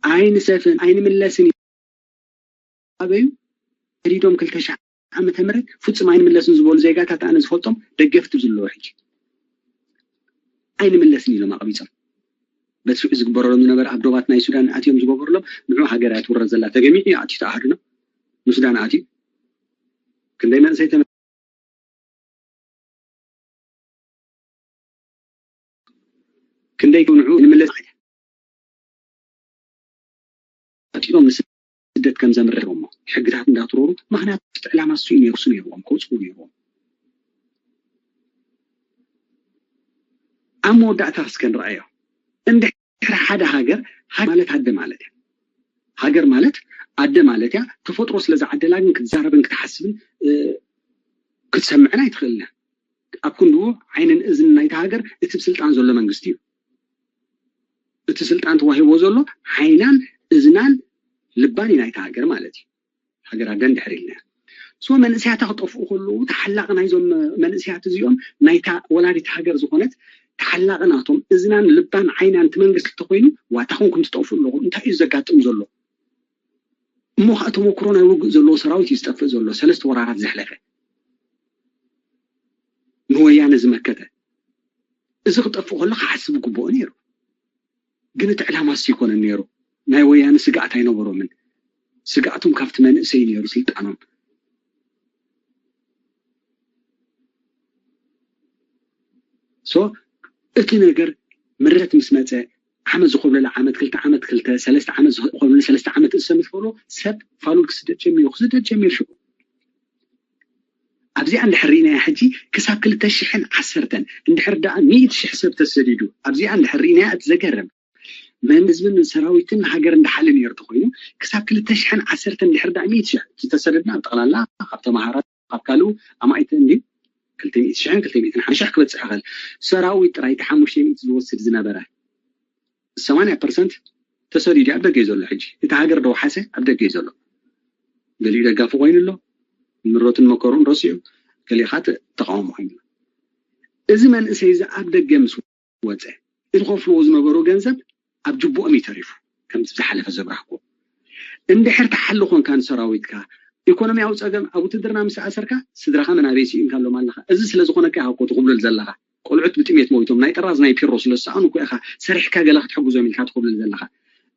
ኣይንሰፍን ኣይንምለስን እዩ። ኣበዩ ሰዲዶም ክልተ ሽሕ ዓመተ ምህረት ፍጹም ኣይንምለስን ዝበሉ ዜጋታት ኣነ ዝፈልጦም ደገፍቲ ዘለዉ ሕጂ ኣይንምለስን ኢሎም ኣቕቢጾም። በቲ ሽዑ ዝግበረሎም ዝነበረ ኣብ ዶባት ናይ ሱዳን ኣትዮም ዝገበሩሎም ንዑ ሃገር እያ ትውረር ዘላ ተገሚዑ እዩ ኣትዩ ተኣሃዱና ንሱዳን ኣትዩ ክንደይ መንእሰይ ተመ ክንደይ ንዑ ንምለስ ኣጢኦም ንስደት ከም ዘምርሕዎም ሕግታት እንዳትረሩ ምክንያቱ ዕላማ እሱ ነይሩ እሱ ነይርዎም ከውፅኡ ነይርዎም። ኣብ መወዳእታ እስከ ንረኣዮ። እንድሕር ሓደ ሃገር ሃገር ማለት ኣደ ማለት እያ። ሃገር ማለት ኣደ ማለት እያ። ተፈጥሮ ስለ ዝዓደላ ግን ክትዛረብን ክትሓስብን ክትሰምዕን ኣይትኽእልን እያ። ኣብ ክንድኡ ዓይንን እዝንን ናይታ ሃገር እቲ ብስልጣን ዘሎ መንግስቲ እዩ። እቲ ስልጣን ተዋሂቦ ዘሎ ዓይናን እዝናን ልባን እዩ ናይታ ሃገር ማለት እዩ። ሃገር ኣደ እንድሕር ኢልና ሶ መንእሰያታ ክጠፍኡ ከለዉ ተሓላቂ ናይዞም መንእሰያት እዚኦም ናይታ ወላዲት ሃገር ዝኾነት ተሓላቂ ናቶም እዝናን ልባን ዓይናን እቲ መንግስቲ እንተኮይኑ ዋታ ኮንኩም ትጠፍኡ ኣለኹም እንታይ እዩ ዘጋጥም ዘሎ? እሞ ከዓ ተመክሮ ናይ ውግእ ዘለዎ ሰራዊት እዩ ዝጠፍእ ዘሎ ሰለስተ ወራራት ዘሕለፈ ንወያነ ዝመከተ እዚ ክጠፍእ ከሎ ክሓስብ ግብኦ ነይሩ። ግን እቲ ዕላማ እሱ ይኮነን ነይሩ። ናይ ወያነ ስግኣት ኣይነበሮምን። ስግኣቶም ካብቲ መንእሰይ ነይሩ ስልጣኖም። ሶ እቲ ነገር ምረት ምስ መፀ ዓመት ዝኾብለለ ዓመት ክልተ ዓመት ክልተ ሰለስተ ዓመት ዝኾብለለ ሰለስተ ዓመት እሰ ምስ በሎ ሰብ ፋሉል ክስደድ ጀሚሩ ክስደድ ጀሚሩ ሽዑ ኣብዚኣ እንድሕር ርኢናያ ሕጂ ክሳብ ክልተ ሽሕን ዓሰርተን እንድሕር ደኣ ሚእቲ ሽሕ ሰብ ተሰዲዱ ኣብዚኣ እንድሕር ርኢናያ እቲ ዘገርም መን ህዝብን ሰራዊትን ሃገር እንድሓለ ነይሩ ተኮይኑ ክሳብ ክልተ ሽሕን ዓሰርተን እንድሕር ደኣ ሚእቲ ሽሕ ዝተሰደድና ኣብ ጠቕላላ ካብ ተምሃራይ ካብ ካልኡ ኣማኢት እንዲ ክልተ ሚእቲ ሽሕን ክልተ ሚእትን ሓምሳ ሺሕ ክበፅሕ ይኽእል። ሰራዊት ጥራይ እቲ ሓሙሽተ ሚእቲ ዝወስድ ዝነበረ ሰማንያ ፐርሰንት ተሰዲዱ ኣብ ደገ እዩ ዘሎ። ሕጂ እቲ ሃገር ዶ ወሓሰ ኣብ ደገ እዩ ዘሎ። ገሊኡ ደጋፊ ኮይኑ ኣሎ፣ ምረቱን መከሩን ረሲዑ፣ ገሊኡ ከዓ ተ- ተቃውሞ ኮይኑ ኣሎ። እዚ መንእሰይ እዚ ኣብ ደገ ምስ ወፀ፣ እቲ ከፍልዎ ዝነበሩ ገንዘብ ኣብ ጅብኦም እዩ ተሪፉ። ከምዚ ዝሓለፈ ዘብራህኩ፣ እንድሕር ትሓሊ ኮንካ ንሰራዊትካ፣ ኢኮኖሚያዊ ፀገም ኣብ ውትድርና ምስ ኣሰርካ፣ ስድራኻ መናበይ ስኢንካ ኣሎም ኣለኻ። እዚ ስለ ዝኾነካ ኢኻ እኮ ትኹብልል ዘለኻ። ቆልዑት ብጥሜት ሞይቶም፣ ናይ ጥራዝ ናይ ፒሮ ስለ ዝሰኣኑ እኮ ኢኻ ሰሪሕካ ገለ ክትሕግዞም ኢልካ ትኹብልል ዘለኻ።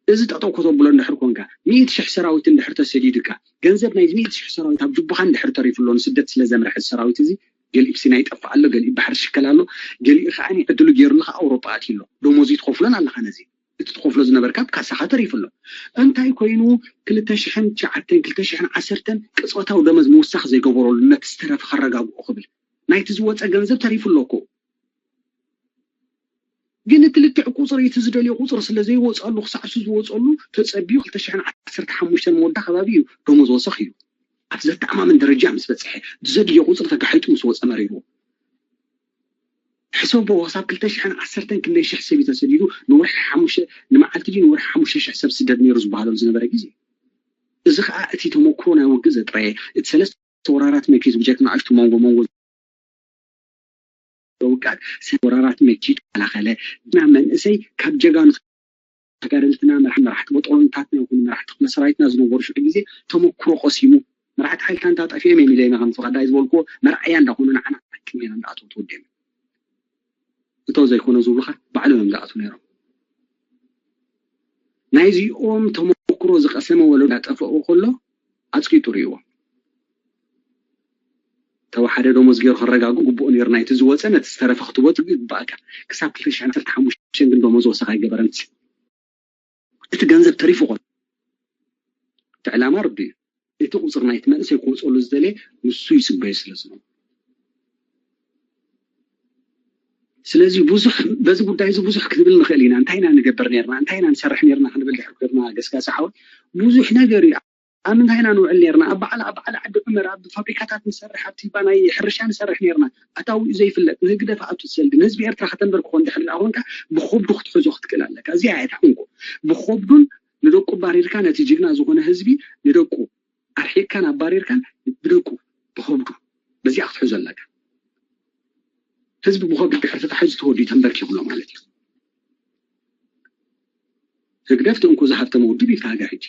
እዚ ጠጠው ከተብሎ እንድሕር ኮንካ፣ ሚእቲ ሽሕ ሰራዊት እንድሕር ተሰዲዱካ፣ ገንዘብ ናይ ሚእቲ ሽሕ ሰራዊት ኣብ ጅቡኻ እንድሕር ተሪፉ ኣሎ፣ ንስደት ስለ ዘምርሐ ሰራዊት እዚ፣ ገሊኡ ብሲና ይጠፍእ ኣሎ፣ ገሊኡ ባሕሪ ይሽከል ኣሎ፣ ገሊኡ ከዓ ዕድሉ ገይሩሉ ከዓ ኣውሮጳ ኣትዩ ኣሎ። ደሞዙ ትኸፍሎን ኣለኻ ነዚ። እቲ ትኸፍሎ ዝነበርካ ኣብ ካሳኻ ተሪፉ ኣሎ። እንታይ ኮይኑ ክልተ ሽሕን ትሽዓተን፣ ክልተ ሽሕን ዓሰርተን ቅጽበታዊ ደመዝ ምውሳኽ ዘይገበረሉ ነቲ ዝተረፈ ከረጋግኦ ክብል? ናይቲ ዝወፀ ገንዘብ ተሪፉ ኣሎ እኮ። ግን እቲ ልክዕ ቁፅሪ፣ እቲ ዝደልዮ ቁፅሪ ስለ ዘይወፀሉ፣ ክሳዕ እሱ ዝወፀሉ ተፀቢዩ ክልተ ሽሕን ዓሰርተ ሓሙሽተን መወዳ ከባቢ እዩ ደሞዝ ወሰኽ ኢሉ። ኣብ ዘተኣማምን ደረጃ ምስ በፅሐ፣ ዝደልዮ ቁፅሪ ተጋሒጡ ምስ ወፀ መሪርዎ። ሕሰቦ፣ ክሳብ ክልተ ሽሕን ዓሰርተን ክንደይ ሽሕ ሰብ እዩ ተሰዲዱ፣ ንወርሒ ሓሙሽተ፣ ንመዓልቲ ድዩ ንወርሒ ሓሙሽተ ሽሕ ሰብ ስደድ ነይሩ ዝበሃለሉ ዝነበረ ግዜ። እዚ ከዓ እቲ ተመክሮ ናይ ውግእ ዘጥረየ፣ እቲ ሰለስተ ወራራት መኪት ብጀክ ንኣሽቱ መንጎ መንጎ ውቃት ሰ- ወራራት መኪት ተኸላኸለ። እና መንእሰይ ካብ ጀጋኑ ተጋደልትና መራሕ- መራሕቲ በጦሎንታትና ይኹኑ መራሕቲ ክፍለ ሰራዊትና ዝነበሩ ሽዑ ግዜ ተመክሮ ቀሲሙ፣ መራሕቲ ሓይልታት እንታይ ጠፊኦም እዮም ኢለ ኢና ከም ፍቓዳይ ዝበልኩዎ መርኣያ እንዳኾኑ ንዓና ዓቅም ኢና እንዳኣተው ተወዲኦም። እቶ ዘይኮነ ዝብሉኻ ባዕሎም እዮም ዝኣትዉ ነይሮም። ናይዚኦም ተመክሮ ዝቐሰመ ወለዶ እንዳጠፈኦ ከሎ ኣፅቂጡ ርእይዎ። ተወሓደ ደሞዝ ገይሩ ከረጋግኡ ግቡኡ ነይሩ። ናይቲ ዝወፀ ነቲ ዝተረፈ ክትቦ ይግባእካ። ክሳብ ክልተ ሽሕን ዓሰርተ ሓሙሽተን ግን ደሞዝ ወሰኽ ኣይገበረን። እቲ ገንዘብ ተሪፉ ኮን እቲ ዕላማ ርዱ እዩ። እቲ ቁፅሪ ናይቲ መንእሰይ ክወፀሉ ዝደለየ ንሱ ይፅበዮ ስለ ዝነበረ። ስለዚ ብዙሕ በዚ ጉዳይ እዚ ብዙሕ ክንብል ንኽእል ኢና። እንታይ ኢና ንገብር ነርና፣ እንታይ ኢና ንሰርሕ ነርና ክንብል ድሕር ኮይርና ገስጋሲ ሓወይ ብዙሕ ነገር እዩ። ኣብ ምንታይ ኢና ንውዕል ነርና? ኣብ በዓል ኣብ በዓል ዓዲ ዑመር ኣብ ፋብሪካታት ንሰርሕ፣ ኣብቲ ባ ናይ ሕርሻ ንሰርሕ ነርና። ኣታዊኡ ዘይፍለጥ ንህግደፍ ኣቱ ትሰልዲ ንህዝቢ ኤርትራ ከተንበርክኾ እንድሕር ደኣ ኮንካ ብኸብዱ ክትሕዞ ክትክእል ኣለካ። እዚኣ እያ እታ እንኮ። ብኸብዱን ንደቁ ባሪርካ ነቲ ጅግና ዝኾነ ህዝቢ ንደቁ ኣርሒቅካን ኣባሪርካን ብደቁ ብኸብዱ በዚኣ ክትሕዞ ኣለካ። ህዝቢ ብኸብዱ ድሕሪ ተታሒዙ ተወዲኡ ተንበርኪኹ ኣሎ ማለት እዩ። ህግደፍ እቲ እንኮ ዝሃብተመ ውድብ እዩ እቲ ሃገር ሕጂ።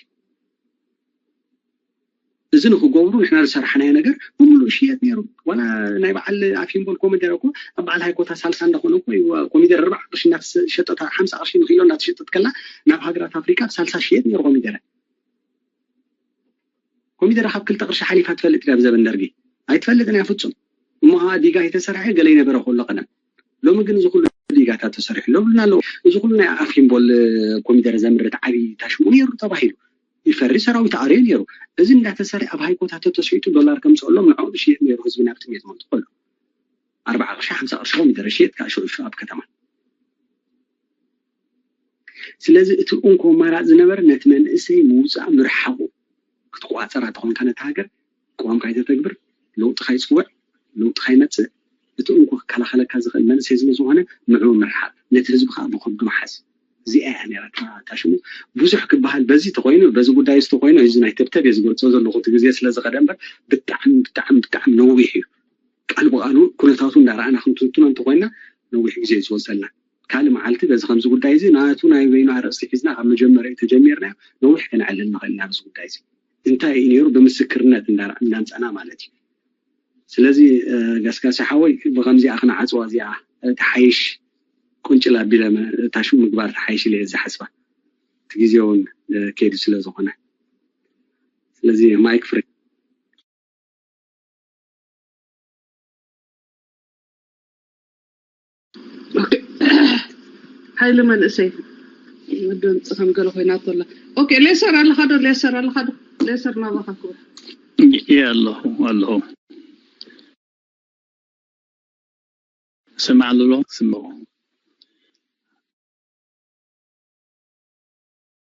እዚ ንክገብሩ ንሕና ዝሰራሕናዮ ነገር ብምሉእ ሽየጥ ነይሩ። ዋላ ናይ በዓል ኣፊምቦል ኮሚደረ እኮ ኣብ በዓል ሃይኮታ ሳልሳ እንዳኾነ እኮ እዩ ኮሚደረ ኣርባዓ ቅርሺ እናተሸጠት ሓምሳ ቅርሺ ንኪሎ እናተሸጠት ከላ ናብ ሃገራት ኣፍሪቃ ብሳልሳ ሽየጥ ነይሩ ኮሚደረ። ኮሚደረ ካብ ክልተ ቅርሺ ሓሊፋ ትፈልጥ ድያ ብዘበን ደርጊ? ኣይትፈልጥን እያ ፍጹም። እሞ ከዓ ዲጋ የተሰርሐ ገለ ይነበረ ከሎ ቀደም። ሎሚ ግን እዚ ኩሉ ዲጋታት ተሰሪሑ ለብልና ኣለዉ። እዚ ኩሉ ናይ ኣፊምቦል ኮሚደረ ዘምርት ዓብዪ ታሽሙ ነይሩ ተባሂሉ ይፈሪ ሰራዊት ኣርዮ ነይሩ። እዚ እንዳተሰርሐ ኣብ ሃይኮታት ተሸይጡ ዶላር ከምፅኦሎም ንዕኦም ሽየጥ ነይሩ ህዝቢ ናብ ጥሜት መውት ከሎ ኣርባዓ ቅርሺ ሓምሳ ቅርሺ ኮሚደረ ሽየጥ ከዓ ሽዑ ሽዑ ኣብ ከተማ ስለዚ እቲ እንኮ ኣማራፂ ዝነበረ ነቲ መንእሰይ ምውፃእ ምርሓቑ ክትቆፃፀራ ተኾንካ ነቲ ሃገር ቅዋም ካይተተግብር ለውጢ ካይፅውዕ ለውጢ ካይመፅእ እቲ እንኮ ክከላኸለካ ዝኽእል መንእሰይ ስለ ዝኾነ ንዕኡ ምርሓቕ ነቲ ህዝቢ ከዓ ብኸብዱ ምሓዝ እዚኣ እያ ነይራ እታ ሽሙ ብዙሕ ክበሃል በዚ ተኮይኑ በዚ ጉዳይ እዚ ተኮይኑ እዚ ናይ ተብተብ እየ ዝገልፆ ዘለኹ እቲ ግዜ ስለ ዝኸደ እምበር ብጣዕሚ ብጣዕሚ ብጣዕሚ ነዊሕ እዩ ቃል ብቃሉ ኩነታቱ እንዳረኣና ክንትንትኖ እንተኮይና ነዊሕ ግዜ እዩ ዝወስደልና። ካልእ መዓልቲ በዚ ከምዚ ጉዳይ እዚ ናቱ ናይ በይኑ ኣርእስቲ ሒዝና ካብ መጀመሪኡ ተጀሚርናዮ ነዊሕ ከነዕልል ንኽእል ኢና። ኣብዚ ጉዳይ እዚ እንታይ እዩ ነይሩ ብምስክርነት እንዳምፀና ማለት እዩ። ስለዚ ገስጋሲ ሓወይ ብከምዚኣ ክንዓፅዋ እዚኣ ተሓይሽ ቁንጭል ኣቢለ ታሽሙ ምግባር ተሓይሽ ኢለ እየ ዝሓስባ። እቲ ግዜ እውን ከይዱ ስለ ዝኾነ ስለዚ ማይክ ፍሬ ሓይሊ መንእሰይ ድምፂ ከም ገለ ኮይናቶ ኣላ። ኦኬ ሌሰር ኣለኻ ዶ? ሌሰር ኣለኻ ዶ? ሌሰር ናባኻ ክቡር። ኣለኹ ኣለኹ። ስማዕ ኣሎ ስምዑ።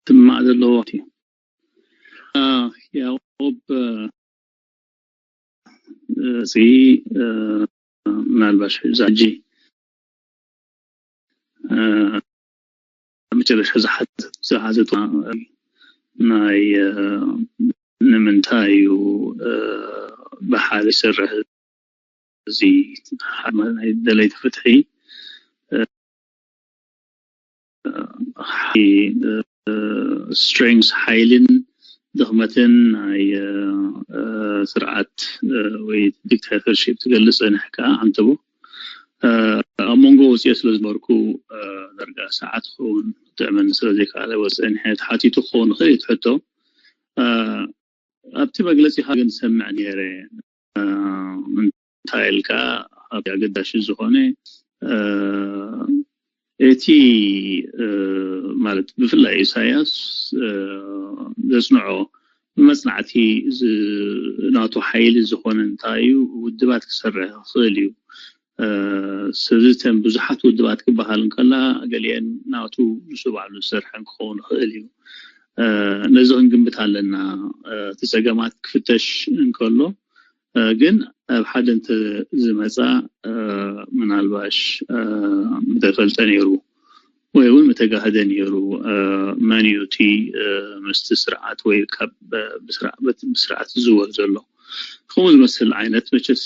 ስማዕ ዘለዎ እቲ ያዕቆብ እዚ ምናልባሽ ዛጂ መጨረሻ ዝሓዘት ናይ ንምንታይ እዩ ብሓደ ይሰርሕ እዚ ናይ ደለይቲ ፍትሒ strength ሓይልን ድኽመትን ናይ ስርዓት ወይ ዲክታተርሺፕ ትገልጽ ጸኒሕካ ኣንተቦ ኣብ መንጎ ወፅኦ ስለ ዝበርኩ ዳርጋ ሰዓት ክኸውን ጥዕመኒ ስለ ዘይከኣለ ወፅአ ንሕነ ተሓቲቱ ክኸውን ይኽእል እዩ ትሕቶ ኣብቲ መግለፂኻ ግን ሰምዕ ነይረ እንታይ ኢልካ ኣብ ኣገዳሽ ዝኾነ እቲ ማለት ብፍላይ ኢሳያስ ዘፅንዖ ብመፅናዕቲ ናቱ ሓይሊ ዝኾነ እንታይ እዩ ውድባት ክሰርሕ ክኽእል እዩ ስለዚ እተን ብዙሓት ውድባት ክበሃል እንከላ ገሊአን ናቱ ንሱ ባዕሉ ዝሰርሐን ክኸውን ይኽእል እዩ ነዚ ክንግምት ኣለና እቲ ፀገማት ክፍተሽ እንከሎ ግን ኣብ ሓደ እንተ ዝመፃ ምናልባሽ ምተፈልጠ ነይሩ ወይ እውን ምተጋህደ ነይሩ መን እዩ እቲ ምስቲ ስርዓት ወይ ካብ ብስርዓት ዝዝወር ዘሎ ከምኡ ዝመስል ዓይነት መቸስ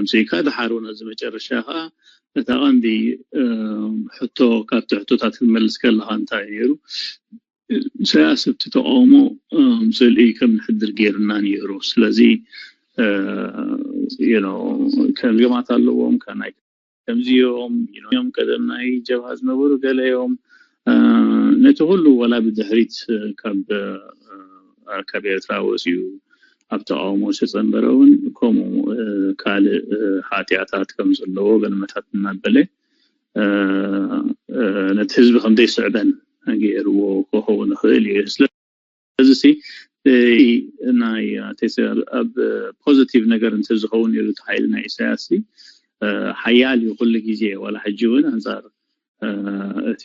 ኣምፅእካ ድሓር እውን ኣብዚ መጨረሻ ከዓ እታ ቀንዲ ሕቶ ካብቲ ሕቶታት ክትመልስ ከለካ እንታይ ነይሩ ኢሳያስ ኣብቲ ተቃውሞ ስእሊ ከም ንሕድር ገይርና ነይሩ ስለዚ ከም ገማት ኣለዎም ናይ ከምዚኦም እዮም ቀደም ናይ ጀብሃ ዝነበሩ ገለ እዮም ነቲ ኩሉ ወላ ብድሕሪት ካብ ካብ ኤርትራ ወፅኡ ኣብ ተቃውሞ ዝተፀንበረ እውን ከምኡ ካልእ ሓጢኣታት ከም ዘለዎ ገለመታት እናበለ ነቲ ህዝቢ ከም ዘይስዕበን ገይርዎ ክኸውን ይኽእል እዩ ስለዚ ናይ ኣብ ፖዚቲቭ ነገር እንተዝኸውን ነሩ እቲ ሓይሊ ናይ ኢሳያስ ሓያል እዩ ኩሉ ግዜ ዋላ ሕጂ እውን ኣንፃር እቲ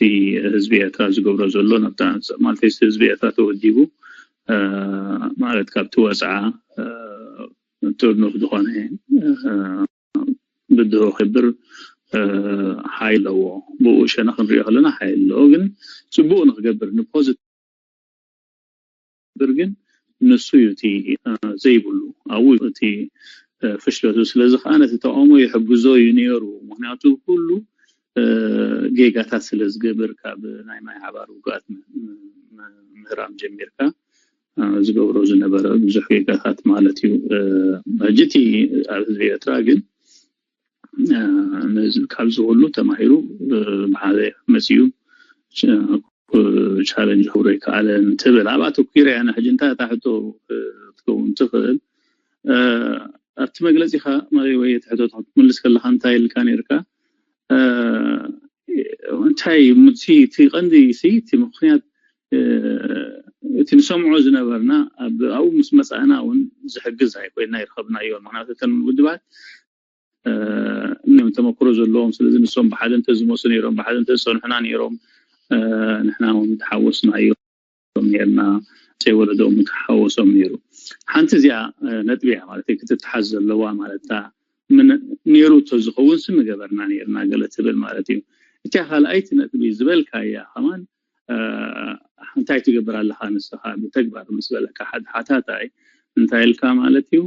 ህዝቢ ኤርትራ ዝገብሮ ዘሎ ናብታ ማለት ህዝቢ ኤርትራ ተወዲቡ ማለት ካብቲ ወፅዓ ጥርኑፍ ዝኾነ ብድሆ ክብር ሓይል ኣለዎ ብኡ ሸነ ክንሪኦ ከለና ሓይል ኣለዎ ግን ፅቡቅ ንክገብር ንፖዚቲቭ ግን ንሱ እዩ እቲ ዘይብሉ ኣብኡ እቲ ፍሽለቱ ስለዚ ከዓ ነቲ ተቃውሞ ይሕግዞ እዩ ነይሩ ምክንያቱ ኩሉ ጌጋታት ስለ ዝገብር ካብ ናይ ማይ ሓባር ውግኣት ምህራም ጀሚርካ ዝገብሮ ዝነበረ ብዙሕ ጌጋታት ማለት እዩ ሕጂ እቲ ኣብ ህዝቢ ኤርትራ ግን ነዚ ካብዚ ኩሉ ተማሂሩ ብሓደ መፅኡ ቻለንጅ ክብሮ ይከኣለ እንትብል ኣብኣ ተኪረ እያ ሕጂ እንታይ እታ ሕቶ ክትከውን ትኽእል ኣብቲ መግለፂኻ ወይ እቲ ሕቶ ክትምልስ ከለካ እንታይ ኢልካ ነርካ እንታይ እቲ ቀንዲ እቲ ምክንያት እቲ ንሰምዖ ዝነበርና ኣብኡ ምስ መፃእና እውን ዝሕግዝ ኣይኮይና ይረኸብናዮ ምክንያቱ እተን ውድባት እም ተመክሮ ዘለዎም ስለዚ ንሶም ብሓደ እንተዝመፁ ነይሮም ብሓደ እንተዝፀንሑና ነይሮም ንሕና እውን ተሓወስናዮም ነርና ጨይ ወለዶም ተሓወሶም ነይሩ ሓንቲ እዚኣ ነጥቢ እያ ማለት ክትተሓዝ ዘለዋ ማለት ነይሩ ተዝኸውን ሲ ምገበርና ነርና ገለ ትብል ማለት እዩ እቲያ ካልኣይቲ ነጥቢ ዝበልካያ ከማን እንታይ ትገብር ኣለኻ ንስኻ ብተግባር ምስ በለካ ሓደ ሓታታይ እንታይ ኢልካ ማለት እዩ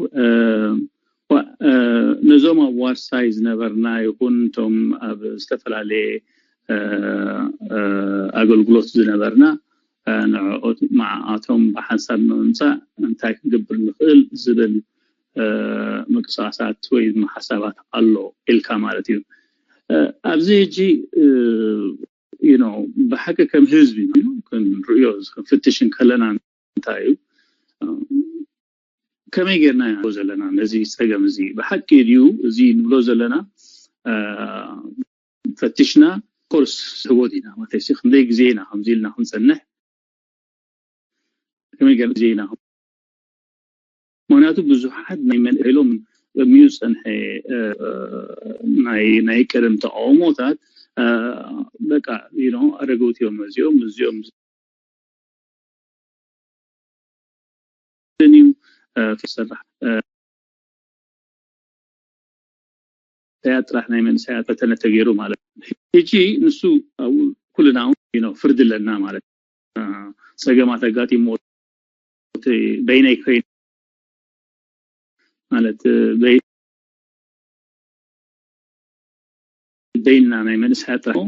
ነዞም ኣብ ዋርሳይ ዝነበርና ይኹን እቶም ኣብ ዝተፈላለየ ኣገልግሎት ዝነበርና ንዕኦት መዓኣቶም ብሓንሳብ ንምምፃእ እንታይ ክንገብር ንኽእል ዝብል ምንቅስቃሳት ወይ ሓሳባት ኣሎ ኢልካ ማለት እዩ ኣብዚ ሕጂ ብሓቂ ከም ህዝቢ ክንርእዮ ክንፍትሽ እንከለና እንታይ እዩ ከመይ ጌርና ኢና ዘለና ነዚ ፀገም እዚ ብሓቂ ድዩ እዚ ንብሎ ዘለና ፈትሽና ኮርስ ህቦ ዲና ማለት ክንደይ ግዜ ኢና ከምዚ ኢልና ክንፀንሕ ከመይ ጌርና ግዜ ኢና ምክንያቱ ብዙሓት ናይ መንእሎም ቅድሚኡ ዝፀንሐ ናይ ናይ ቀደም ተቃውሞታት በቃ ኣረገውት እዮም እዚኦም እዚኦም እዩ ክሰርሕ መንእሰያት ጥራሕ ናይ መንእሰያት ፈተነ ተገይሩ ማለት እዩ። ሕጂ ንሱ ኣብኡ ኩልና እውን ፍርዲ ኣለና ማለት እዩ። ጸገማት ኣጋጢሞ በይነይ ከይ ማለት በይና ናይ መንእሰያት ጥራሕ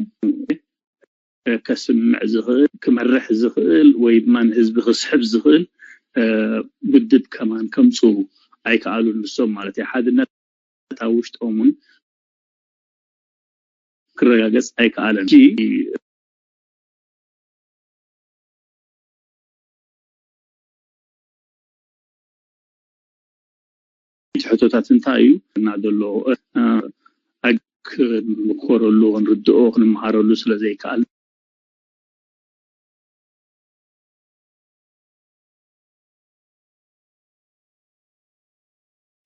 ከስምዕ ዝኽእል ክመርሕ ዝኽእል ወይ ድማ ንህዝቢ ክስሕብ ዝኽእል ውድብ ከማን ከምፁ ኣይከኣሉን ንሶም ማለት እዩ። ሓድነት ኣብ ውሽጦም እውን ክረጋገፅ ኣይከኣለን። ሕቶታት እንታይ እዩ እና ዘሎ ኣግ ክንምኮረሉ ክንርድኦ ክንመሃረሉ ስለ ዘይከኣል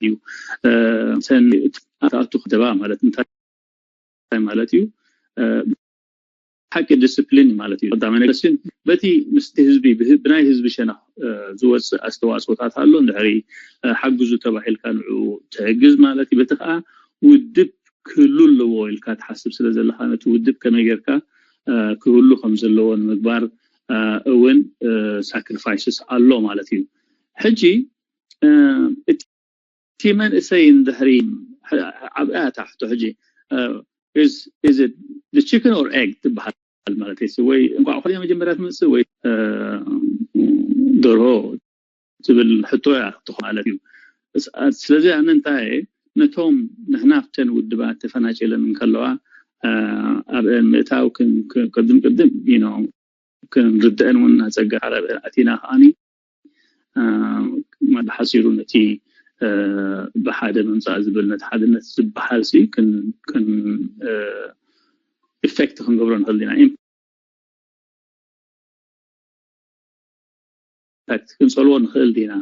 እዩ። ሰን ኣትኣቱ ክደባ ማለት እንታይ ማለት እዩ? ሓቂ ዲስፕሊን ማለት እዩ። ቀዳማይ ነገር በቲ ምስቲ ህዝቢ ብናይ ህዝቢ ሸነኽ ዝወፅእ ኣስተዋፅኦታት ኣሎ። እንድሕሪ ሓግዙ ተባሂልካ ንዑ ትሕግዝ ማለት እዩ። በቲ ከዓ ውድብ ክህሉ ኣለዎ ኢልካ ትሓስብ ስለ ዘለካ ነቲ ውድብ ከመይ ጌርካ ክህሉ ከም ዘለዎ ንምግባር እውን ሳክሪፋይስስ ኣሎ ማለት እዩ። ሕጂ እቲ መንእሰይ እንድሕሪ ዓብኣ እታ ሕቶ ሕጂ chicken or egg ትበሃል ማለት እዩ። ወይ እንቋዕ ኮልያ መጀመርያ ትመፅእ ወይ ደርሆ ትብል ሕቶ እያ ትኾ ማለት እዩ። ስለዚ ኣነ እንታይ ነቶም ንሕና ኣብተን ውድባት ተፈናጭለን እንከለዋ ኣብአን ምእታው ቅድም ቅድም ክንርድአን እውን ኣፀጋ ኣረብአን ኣቲና ከዓኒ ብሓፂሩ ነቲ ብሓደ ምምፃእ ዝብል ነቲ ሓድነት ዝበሃል ሲ ኢፌክት ክንገብሮ ንኽእል ኢና። ኢምፓክት ክንፀልዎ ንኽእል ዲና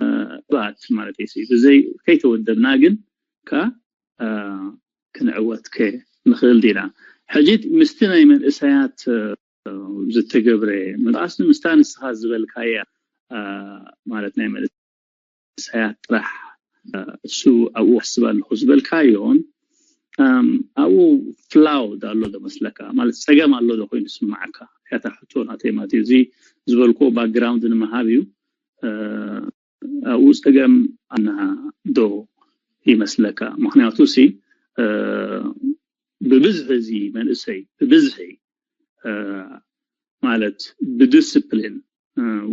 ባት ማለት እዩ። ብዘይ ከይተወደብና ግን ከ ክንዕወት ከ ንኽእል ዲና? ሕጂ ምስቲ ናይ መንእሰያት ዝተገብረ ምንቅስቃስ ምስታ ንስኻ ዝበልካያ ማለት ናይ መንእሰያት ጥራሕ እሱ ኣብኡ ክሕስብ ኣለኹ ዝበልካዮን ኣብኡ ፍላውድ ኣሎ ዶ መስለካ? ማለት ፀገም ኣሎ ዶ ኮይኑ ዝስማዓካ? ያታ ሕቶ ናተይ ማለት እዩ። እዚ ዝበልኩዎ ባክግራውንድ ንምሃብ እዩ። ኣብኡ ፀገም ኣና ዶ ይመስለካ? ምክንያቱ ሲ ብብዝሒ እዚ መንእሰይ ብብዝሒ ማለት ብዲስፕሊን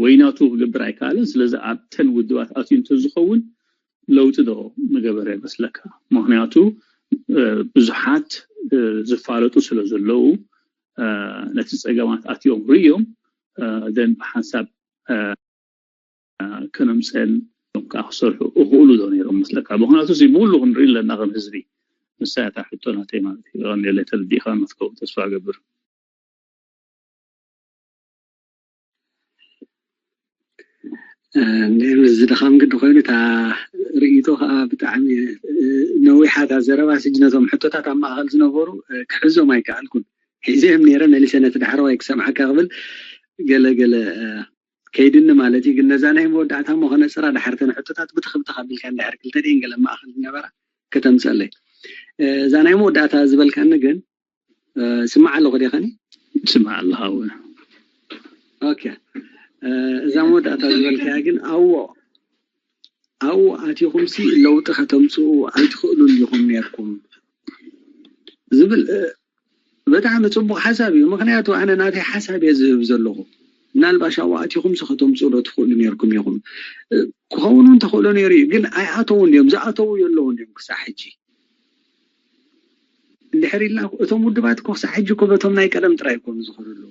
ወይ ናቱ ክገብር ኣይከኣልን። ስለዚ ኣብተን ውድባት ኣትዩ እንተዝኸውን ለውጢ ዶ ምገበረ ይመስለካ? ምክንያቱ ብዙሓት ዝፋለጡ ስለ ዘለዉ ነቲ ፀገማት ኣትዮም ርእዮም ደን ብሓንሳብ ከነምፀን እዮም ከዓ ክሰርሑ እኽእሉ ዶ ነይሮም መስለካ? ምክንያቱ እዚ ብኩሉ ክንርኢ ኣለና ከም ህዝቢ። ንሳ እያ እታ ሕቶ ናተይ ማለት እዩ። ቀንዴለይ ተረዲእካ መትከው ተስፋ እገብር። እዚ ድኻም ግዲ ኮይኑ እታ ርእይቶ ከዓ ብጣዕሚ ነዊሓ እታ ዘረባ ስጅ ነቶም ሕቶታት ኣብ ማእኸል ዝነበሩ ክሕዞም ኣይከኣልኩን። ሒዘዮም ነይረ መሊሰ ነቲ ዳሕረዋይ ክሰምዓካ ክብል ገለ ገለ ከይድኒ ማለት እዩ። ግን ነዛ ናይ መወዳእታ እሞ ከነፅራ ድሓር ተን ሕቶታት ብትኽብትኽ ኣቢልካ እንድሕር ክልተ ደይን ገለ ማእኸል ዝነበራ ከተምፀለይ። እዛ ናይ መወዳእታ ዝበልካኒ ግን ስማዕ ኣለኹ ዲኸኒ? ስማዕ ኣለኻ እውን። ኦኬ እዛ መወዳእታ ዝበልካያ ግን ኣዎ ኣብኡ ኣቲኹም ሲ ለውጢ ከተምፅኡ ኣይትኽእሉን ኢኹም ነርኩም ዝብል ብጣዕሚ ፅቡቅ ሓሳብ እዩ። ምክንያቱ ኣነ ናተይ ሓሳብ እየ ዝህብ ዘለኹ። ምናልባሽ ኣብኡ ኣቲኹም ሲ ከተምፅኡ ዶ ትኽእሉ ነርኩም ኢኹም። ክኸውን እውን ተኽእሎ ነይሩ እዩ፣ ግን ኣይኣተውን እዮም፣ ዝኣተው የለውን እዮም ክሳዕ ሕጂ። እንድሕር ኢልና እቶም ውድባት እኮ ክሳዕ ሕጂ እኮ በቶም ናይ ቀደም ጥራይ እኮ ዝኸዱ ኣለዉ።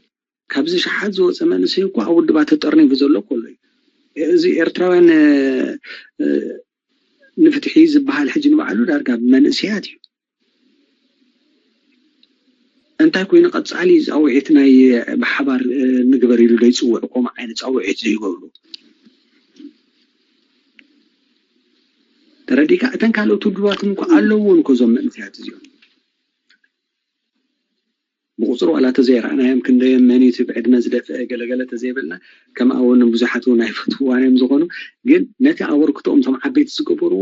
ካብዚ ሸሓት ዝወፀ መንእሰይ እኮ ኣብ ውድባት ተጠርኒፉ ዘሎ እኮ ኣሎ እዩ። እዚ ኤርትራውያን ንፍትሒ ዝበሃል ሕጂ ንባዕሉ ዳርጋ መንእሰያት እዩ። እንታይ ኮይኑ ቀፃሊ ፃውዒት ናይ ብሓባር ንግበር ኢሉ ዶ ይፅውዕ? ከምኡ ዓይነት ፃውዒት ዘይገብሩ ተረዲካ። እተን ካልኦት ውድባትን እኮ ኣለውን እኮ እዞም መንእሰያት እዚኦም ብቁፅሪ ዋላ ተዘይረኣናዮም ክንደዮም መን እዩ እቲ ብዕድመ ዝደፍአ ገለገለ ተዘይበልና ከም ኣወንን ብዙሓት እውን ኣይፈትውዋን እዮም ዝኾኑ ግን ነቲ ኣበርክቶኦም እቶም ዓበይቲ ዝገበርዎ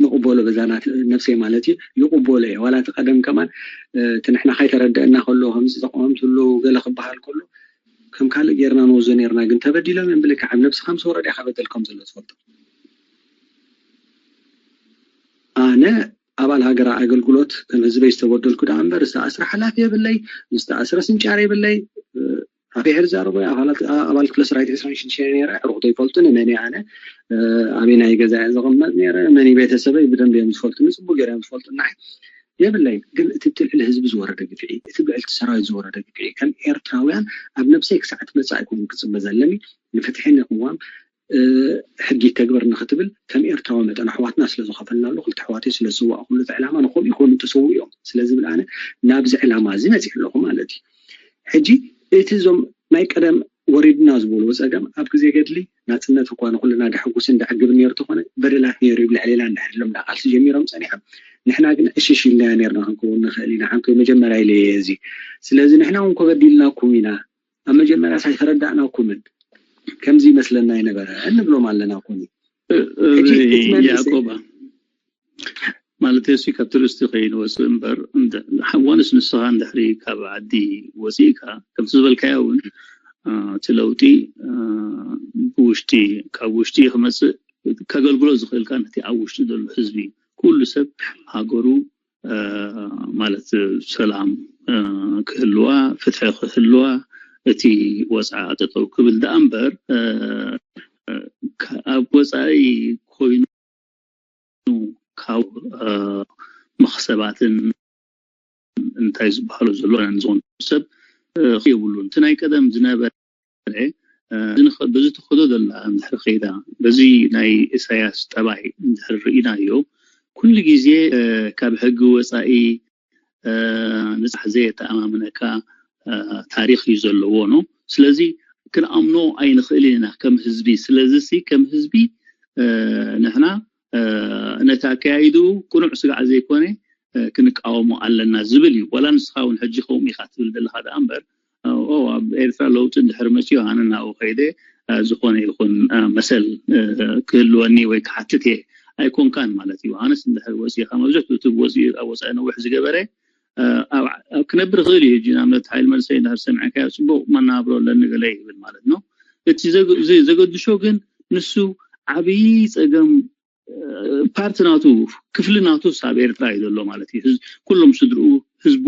ንቕበሎ በዛ ናት ነብሰይ ማለት እዩ። ይቕበሎ እየ። ዋላ እቲ ቀደም ከማን እቲ ንሕና ከይተረደእና ከሎ ከምዚ ተቃወምቲ ኣለዉ ገለ ክበሃል ከሎ ከም ካልእ ጌርና ንወስዶ ኔርና። ግን ተበዲሎም እዮም ብልክዕ ኣብ ነብስኻ ምስ ወረደ ኢኻ በደል ከም ዘሎ ትፈልጦ። ኣነ ኣባል ሃገራዊ ኣገልግሎት ከም ህዝበይ ዝተበደልኩ ደኣ እምበር ዝተኣስረ ሓላፊ የብለይ፣ ዝተኣስረ ስንጫር የብለይ። ኣብ ብሔር ዛረቦ ኣባላት ኣባል ክፍለ ሰራዊት ዕስራን ሽዱሽተን ነይረ። ኣዕሩኽቶ ይፈልጡኒ መን እየ ኣነ፣ ኣበይ ናይ ገዛ እየ ዘቐመጥ ነይረ፣ መን እዩ ቤተሰበይ ብደንብ እዮም ዝፈልጡኒ፣ ጽቡቅ ገይሮም ዝፈልጡ ንዓይ የብለይ። ግን እቲ ልዕሊ ህዝቢ ዝወረደ ግፍዒ፣ እቲ ልዕሊ ሰራዊት ዝወረደ ግፍዒ ከም ኤርትራውያን ኣብ ነብሰይ ክሳዕ ትመጽእ ኣይኮን ክጽበ ዘለኒ። ንፍትሒ ንቅዋም ሕጊ ይተግበር ንክትብል ከም ኤርትራዊ መጠን ኣሕዋትና ስለ ዝኸፈልናሉ ክልተ ኣሕዋተይ ስለ ዝስዋእ ኩሉ እቲ ዕላማ ንከምኡ ይኮኑ ተሰውኡ እዮም ስለ ዝብል ኣነ ናብዚ ዕላማ እዚ መፅእ ኣለኹ ማለት እዩ። ሕጂ እቲ እዞም ናይ ቀደም ወሪድና ዝበልዎ ፀገም ኣብ ግዜ ገድሊ ናፅነት እኳ ንኩልና ደሕጉስን ደዕግብን ነይሩ ተኾነ በደላት ነይሩ እዩ ልዕሌና እንድሕር ኢሎም ዳቃልሲ ጀሚሮም ፀኒሖም። ንሕና ግን ዕሽሽ ኢልናዮ ነርና ክንከውን ንኽእል ኢና። ሓንኮ መጀመርያ ኢለ እዚ ስለዚ ንሕና እውን ኮበዲልናኩም ኢና ኣብ መጀመርያ ሳይተረዳእናኩምን ከምዚ ይመስለና ይነበረ እንብሎም ኣለና ኮኒ ያዕቆባ ማለት ሲ ካብ ትርእስቲ ከይንወፅእ እምበር ዋንስ ንስኻ እንድሕሪ ካብ ዓዲ ወፂእካ ከምቲ ዝበልካዮ እውን እቲ ለውጢ ብውሽጢ ካብ ውሽጢ ክመፅእ ከገልግሎ ዝኽእል ከ ነቲ ኣብ ውሽጢ ዘሎ ህዝቢ ኩሉ ሰብ ሃገሩ ማለት ሰላም ክህልዋ ፍትሒ ክህልዋ እቲ ወፅዓ ጠጠው ክብል ደኣ እምበር ኣብ ወፃኢ ኮይኑ ካብ መኽሰባትን እንታይ ዝበሃሉ ዘሎ ዝኾን ሰብ የብሉን። እቲ ናይ ቀደም ዝነበረ በዚ ትኸዶ ዘላ እንድሕር ከይዳ በዚ ናይ ኢሳያስ ጠባይ እንድሕር ርኢናዮ ኩሉ ግዜ ካብ ሕጊ ወፃኢ ንፃሕ ዘየተኣማምነካ ታሪክ እዩ ዘለዎ ነው። ስለዚ ክንኣምኖ ኣይንኽእልን ኢና ከም ህዝቢ። ስለዚ ሲ ከም ህዝቢ ንሕና ነቲ ኣካያይድኡ ቅኑዕ ስጋዕ ዘይኮነ ክንቃወሞ ኣለና ዝብል እዩ። ዋላ ንስኻ እውን ሕጂ ከምኡ ኢኻ ትብል ዘለኻ ደኣ እምበር ኣብ ኤርትራ ለውጢ እንድሕር መፅዮ ኣነ ናብኡ ከይደ ዝኾነ ይኹን መሰል ክህልወኒ ወይ ክሓትት እየ ኣይኮንካን ማለት እዩ። ኣነስ እንድሕር ወፂኻ መብዝሕትኡ እቲ ወፂኡ ኣብ ወፃኢ ነዊሕ ዝገበረ ኣብ ክነብር ይኽእል እዩ። ሕጂ ንኣብነት ሓይል መልሰይ እንድሕር ሰሚዕካዮ ፅቡቕ መናብሮ ኣለኒ ገለ ይብል ማለት ነው። እቲ ዘገድሾ ግን ንሱ ዓብዪ ፀገም ፓርቲ ናቱ ክፍሊ ናቱ ኣብ ኤርትራ እዩ ዘሎ ማለት እዩ። ኩሎም ስድርኡ ህዝቡ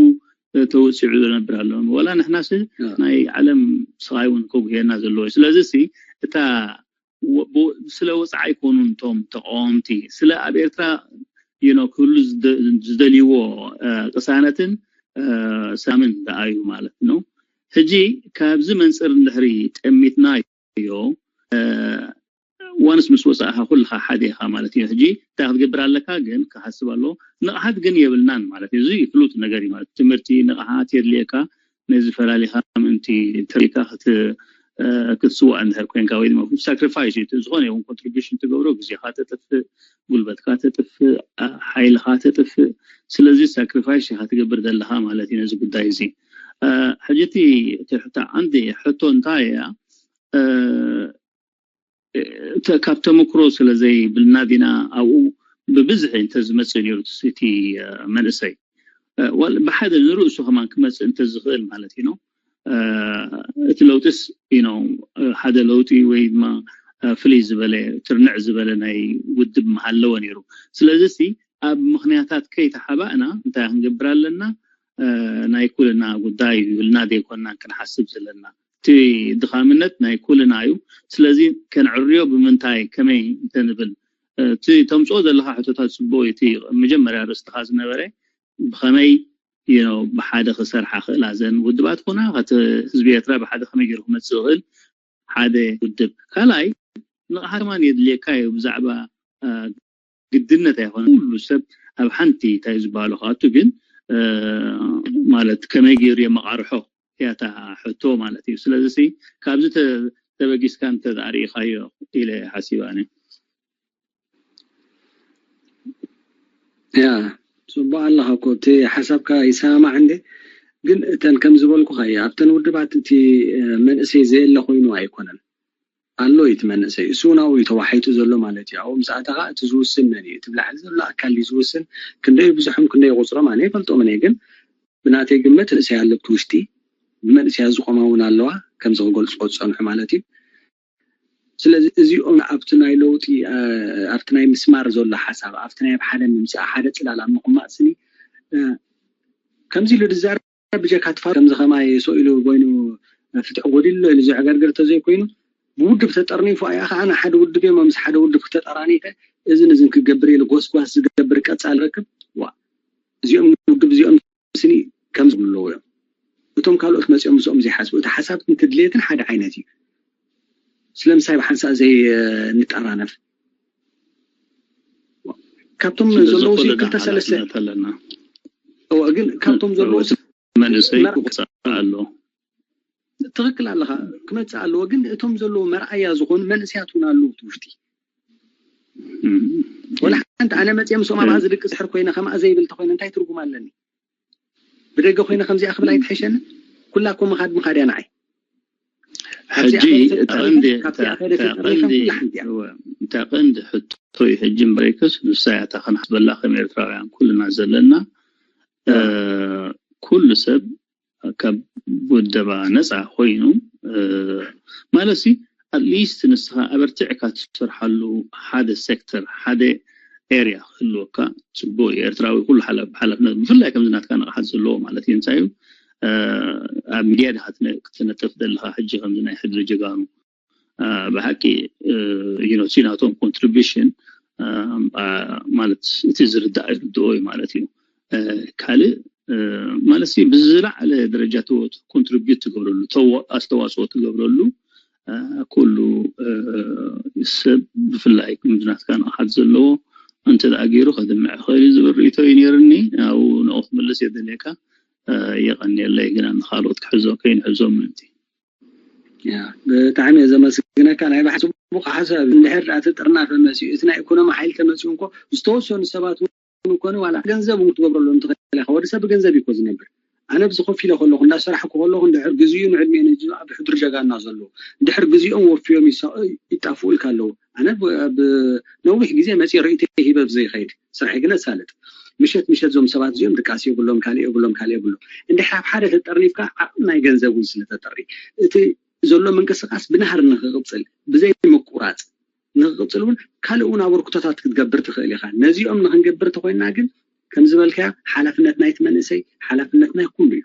ተወፂዑ ዝነብር ኣሎ። ወላ ንሕናስ ናይ ዓለም ስቓይ እውን ከጉህየና ዘለዎ እዩ። ስለዚ ሲ እታ ስለ ወፃዓ ኣይኮኑን እቶም ተቃወምቲ ስለ ኣብ ኤርትራ you know ክህሉ ዝደልይዎ ቅሳነትን ሰላምን ደኣ እዩ ማለት ነው። ሕጂ ካብዚ መንፅር እንድሕሪ ጠሚትናዮ ዋንስ ምስ ወፃእካ ኩልካ ሓደ ኢካ ማለት እዩ። ሕጂ እንታይ ክትገብር ኣለካ ግን ክሓስብ ኣለዎ። ንቕሓት ግን የብልናን ማለት እዩ። እዚ ፍሉጥ ነገር እዩ ማለት ትምህርቲ ንቕሓት የድልየካ። ነዚ ፈላሊኻ ምእንቲ ተሪካ ክትስዋእ እንድሕር ኮይንካ ወይ ድማ ሳክሪፋይስ እዩ ዝኾነ ይኹን ኮንትሪቢሽን ትገብሮ ግዜካ ተጥፍእ ጉልበትካ ተጥፍእ ሓይልካ ተጥፍእ ስለዚ ሳክሪፋይስ ኢካ ትገብር ዘለካ ማለት እዩ ነዚ ጉዳይ እዚ ሕጂ እቲ ሕቶ ዓንዲ ሕቶ እንታይ እያ ካብ ተመክሮ ስለ ዘይብልና ዲና ኣብኡ ብብዝሒ እንተዝመፅእ ነይሩ እቲ መንእሰይ ብሓደ ንርእሱ ከማን ክመፅእ እንተዝኽእል ማለት እዩ እቲ ለውጢስ ሓደ ለውጢ ወይ ድማ ፍልይ ዝበለ ትርንዕ ዝበለ ናይ ውድብ ምሃለወ ነይሩ ስለዚ ሲ ኣብ ምክንያታት ከይተሓባእና እንታይ ክንገብር ኣለና ናይ ኩልና ጉዳይ እዩ ኢልና ዘይኮንና ክንሓስብ ዘለና እቲ ድኻምነት ናይ ኩልና እዩ ስለዚ ከነዕርዮ ብምንታይ ከመይ እንተንብል እቲ ተምፅኦ ዘለካ ሕቶታት ፅቡቅ እቲ መጀመርያ ርእስትካ ዝነበረ ብከመይ ብሓደ ክሰርሓ ክእላ ዘን ውድባት ኮና ከቲ ህዝቢ ኤርትራ ብሓደ ከመይ ገይሩ ክመፅእ ይኽእል ሓደ ውድብ ካልኣይ ንቕሓት ከማን የድልየካ እዩ ብዛዕባ ግድነት ኣይኮነ ኩሉ ሰብ ኣብ ሓንቲ እንታይ ዝበሃሉ ክኣቱ ግን ማለት ከመይ ገይሩ የመቃርሖ ያታ ሕቶ ማለት እዩ ስለዚ ካብዚ ተበጊስካ እንተዝኣርኢኻዮ ኢለ ሓሲብ ኣነ ያ ፅቡቅ ኣለካ እኮ እቲ ሓሳብካ ይሰማማዕ እንደ ግን እተን ከም ዝበልኩካ እየ ኣብተን ውድባት እቲ መንእሰይ ዘየለ ኮይኑ ኣይኮነን ኣሎ እዩ እቲ መንእሰይ። እሱ እውን ኣብኡ እዩ ተዋሒጡ ዘሎ ማለት እዩ። ኣብኡ ምስ ኣተኻ እቲ ዝውስን መን እዩ? እቲ ብላዕሊ ዘሎ ኣካል እዩ ዝውስን። ክንደይ ብዙሖም ክንደይ ቁፅሮም ኣነ ይፈልጦም እየ፣ ግን ብናተይ ግምት መንእሰይ ኣሎ ኣብቲ ውሽጢ። ብመንእሰያት ዝቆማ እውን ኣለዋ፣ ከምዚ ክገልፅዎ ዝፀንሑ ማለት እዩ። ስለዚ እዚኦም ኣብቲ ናይ ለውጢ፣ እ፣ ኣብቲ ናይ ምስማር ዘሎ ሓሳብ፣ ኣብቲ ናይ ኣብ ሓደ ምምፃእ፣ ሓደ ፅላል ኣብ ምቕማጥ ስኒ፣ እ፣ ከምዚ ኢሉ ዝዛረብ ብጀካ ትፋ-፣ ከምዚ ከማይ ሰው ኢሉ ኮይኑ ፍትሒ ጎዲሉ ኢሉ ዘዕገርግር ተዘይኮይኑ፣ ብውድብ ተጠርኒፉ ኣያ ከኣ ንሓደ ውድብ እዮም፣ ምስ ሓደ ውድብ ክተጠራኒፈ እዝን እዝን ክገብር ኢሉ ጎስጓስ ዝገብር ቀጻሊ ረክብ። ዋ፣ እዚኦም ውድብ እዚኦም ስኒ ከም ዝብሉ ኣለዎ እዮም። እቶም ካልኦት መጺኦም ምስኦም ዘይሓስቡ፣ እቲ ሓሳብን እቲ ድሌትን ሓደ ዓይነት እዩ። ስለምሳይ ብሓንሳእ ዘይ-፣ ንጠራነፍ? ካብቶም ስለ ዘለዉ ዝኾነ ሲ ክልተ ዝሓላፍነት ሰለስተ ኣለና። እወ፣ ግን ካብቶም ዘለዉ እቲ መንእሰይ መር-፣ ክወፅእ ኣለዎ። ትኽክል ኣለኻ፣ ክመጽእ ኣለዎ። ግን እቶም ዘለዉ መርኣያ ዝኾኑ መንእሰያት እውን ኣለዉ እቲ ውሽጢ። እም። ወላ ሓንቲ ኣነ መጽየ ምስኦም ኣብኣ እም። ዝድቅስ ድሕር ኮይነ ከምኣ ዘይብል ተኾይነ እንታይ ትርጉም ኣለኒ? ብደገ ኮይነ ከምዚኣ ክብል ኣይትሕሸኒ? ኩላ እኮ ምኻድ ምኻድ እያ ንዓይ። ካብዚኣ ሕጂ ከይደ እታ ተጠሪፈ፣ ቀንዲ፣ ካብዚኣ እታ፣ ከይደ እታ ተጠሪፈ ቀንዲ፣ ኩላ ሓንቲ እያ። እወ፣ እታ ቀንዲ ሕቶይ ሕጂ እምበረይከስ ንሳ እያ እታ ክንሓስበላ ከም ኤርትራውያን ኩልና ዘለና። እወ። እ፣ ኩሉ ሰብ ካብ ውደባ ነፃ ኮይኑ፣ እ፣ ማለት ሲ ኣትሊስት ንስኻ ኣበርቲዕካ ትሰርሓሉ ሓደ ሴክተር፣ ሓደ ኤርያ ክህልወካ ጽቡቅ እዩ። ኤርትራዊ ኩሉ ሓላ-፣ ሓላፍነት፣ ብፍላይ ከምዚ ናትካ ንቕሓት ዘለዎ ማለት እዩ። እንታይ እዩ፣ እ፣ ኣብ ሚድያ ዲኻ ትነ-፣ ክትነጥፍ ዘለኻ? ሕጂ ከምዚ ናይ ሕድሪ ጀጋኑ፣ እ፣ ብሓቂ፣ እ፣ you know፣ እቲ ናቶም ኮንትሪቢሽን፣ እ፣ እ፣ ማለት እቲ ዝርዳእ ይርድኦ እዩ ማለት እዩ። እ፣ ካልእ፣ እ፣ ማለት ሲ ብዝለዓለ ደረጃ ተወ-፣ ኮንትሪቢዩት ትገብረሉ፣ ተዋ-፣ ኣስተዋፅኦ ትገብረሉ፣ እ፣ ኩሉ፣ እ፣ ሰብ ብፍላይ ከምዚ ናትካ ንቕሓት ዘለዎ እንተ ደኣ ገይሩ ከድምዕ ይኽእል እዩ ዝብል ርእይቶ እዩ ነይርኒ። ኣብኡ ንኡ ክምልስ የድልየካ። እ፣ የቐንየለይ ግና ንኻልኦት ክሕዞ ከይንሕዞም ምእንቲ። ያ፣ ብጣዕሚ እየ ዘመስግነካ። ናይ ባሕሪ ጽቡቕ ሓሳብ እዩ። እንድሕር ደኣ እቲ ጥርናፈ መጺኡ፣ እቲ ናይ ኢኮኖሚ ሓይሊ ተመጺኡ እንኮ ዝተወሰኑ ሰባት እውን ኮነ ዋላ ገንዘብ እውን ክትገብረሎም ትኽእል ኢኻ። ወዲ ሰብ ብገንዘብ እዩ እኮ ዝነብር። ኣነ ኣብዚ ኮፍ ኢለ ከለኹ፣ እንዳሰራሕኩ ከለኹ፣ እንድሕር ግዜኡ ንዕድሜኡ ነዚ ኣብ ሕዱር ጀጋና ዘለዉ፣ እንድሕር ግዜኦም ወፍዮም ይሳ-፣ ይጣፍኡ ኢልካ ኣለዉ። ኣነ ብ-፣ ብ-፣ ነዊሕ ግዜ መጺእ ርእይቶ ሂበ ብዘይኸይድ፣ ስራሐይ ግን ኣሳልጥ። ምሸት ምሸት እዞም ሰባት እዚኦም ድቃስ የብሎም፣ ካልእ የብሎም፣ ካልእ የብሎም። እንድሕር ኣብ ሓደ ተጠርኒፍካ፣ ዓቕሚ ናይ ገንዘብ እውን ስለ ተጠሪ፣ እቲ ዘሎ ምንቅስቃስ ብናህሪ ንክቕጽል፣ ብዘይ ምቁራጽ ንክቕጽል እውን ካልእ እውን ኣበርክቶታት ክትገብር ትኽእል ኢኻ። ነዚኦም ንክንገብር ተኾይንና ግን፣ ከም ዝበልካዮ፣ ሓላፍነት ናይቲ መንእሰይ፣ ሓላፍነት ናይ ኩሉ እዩ።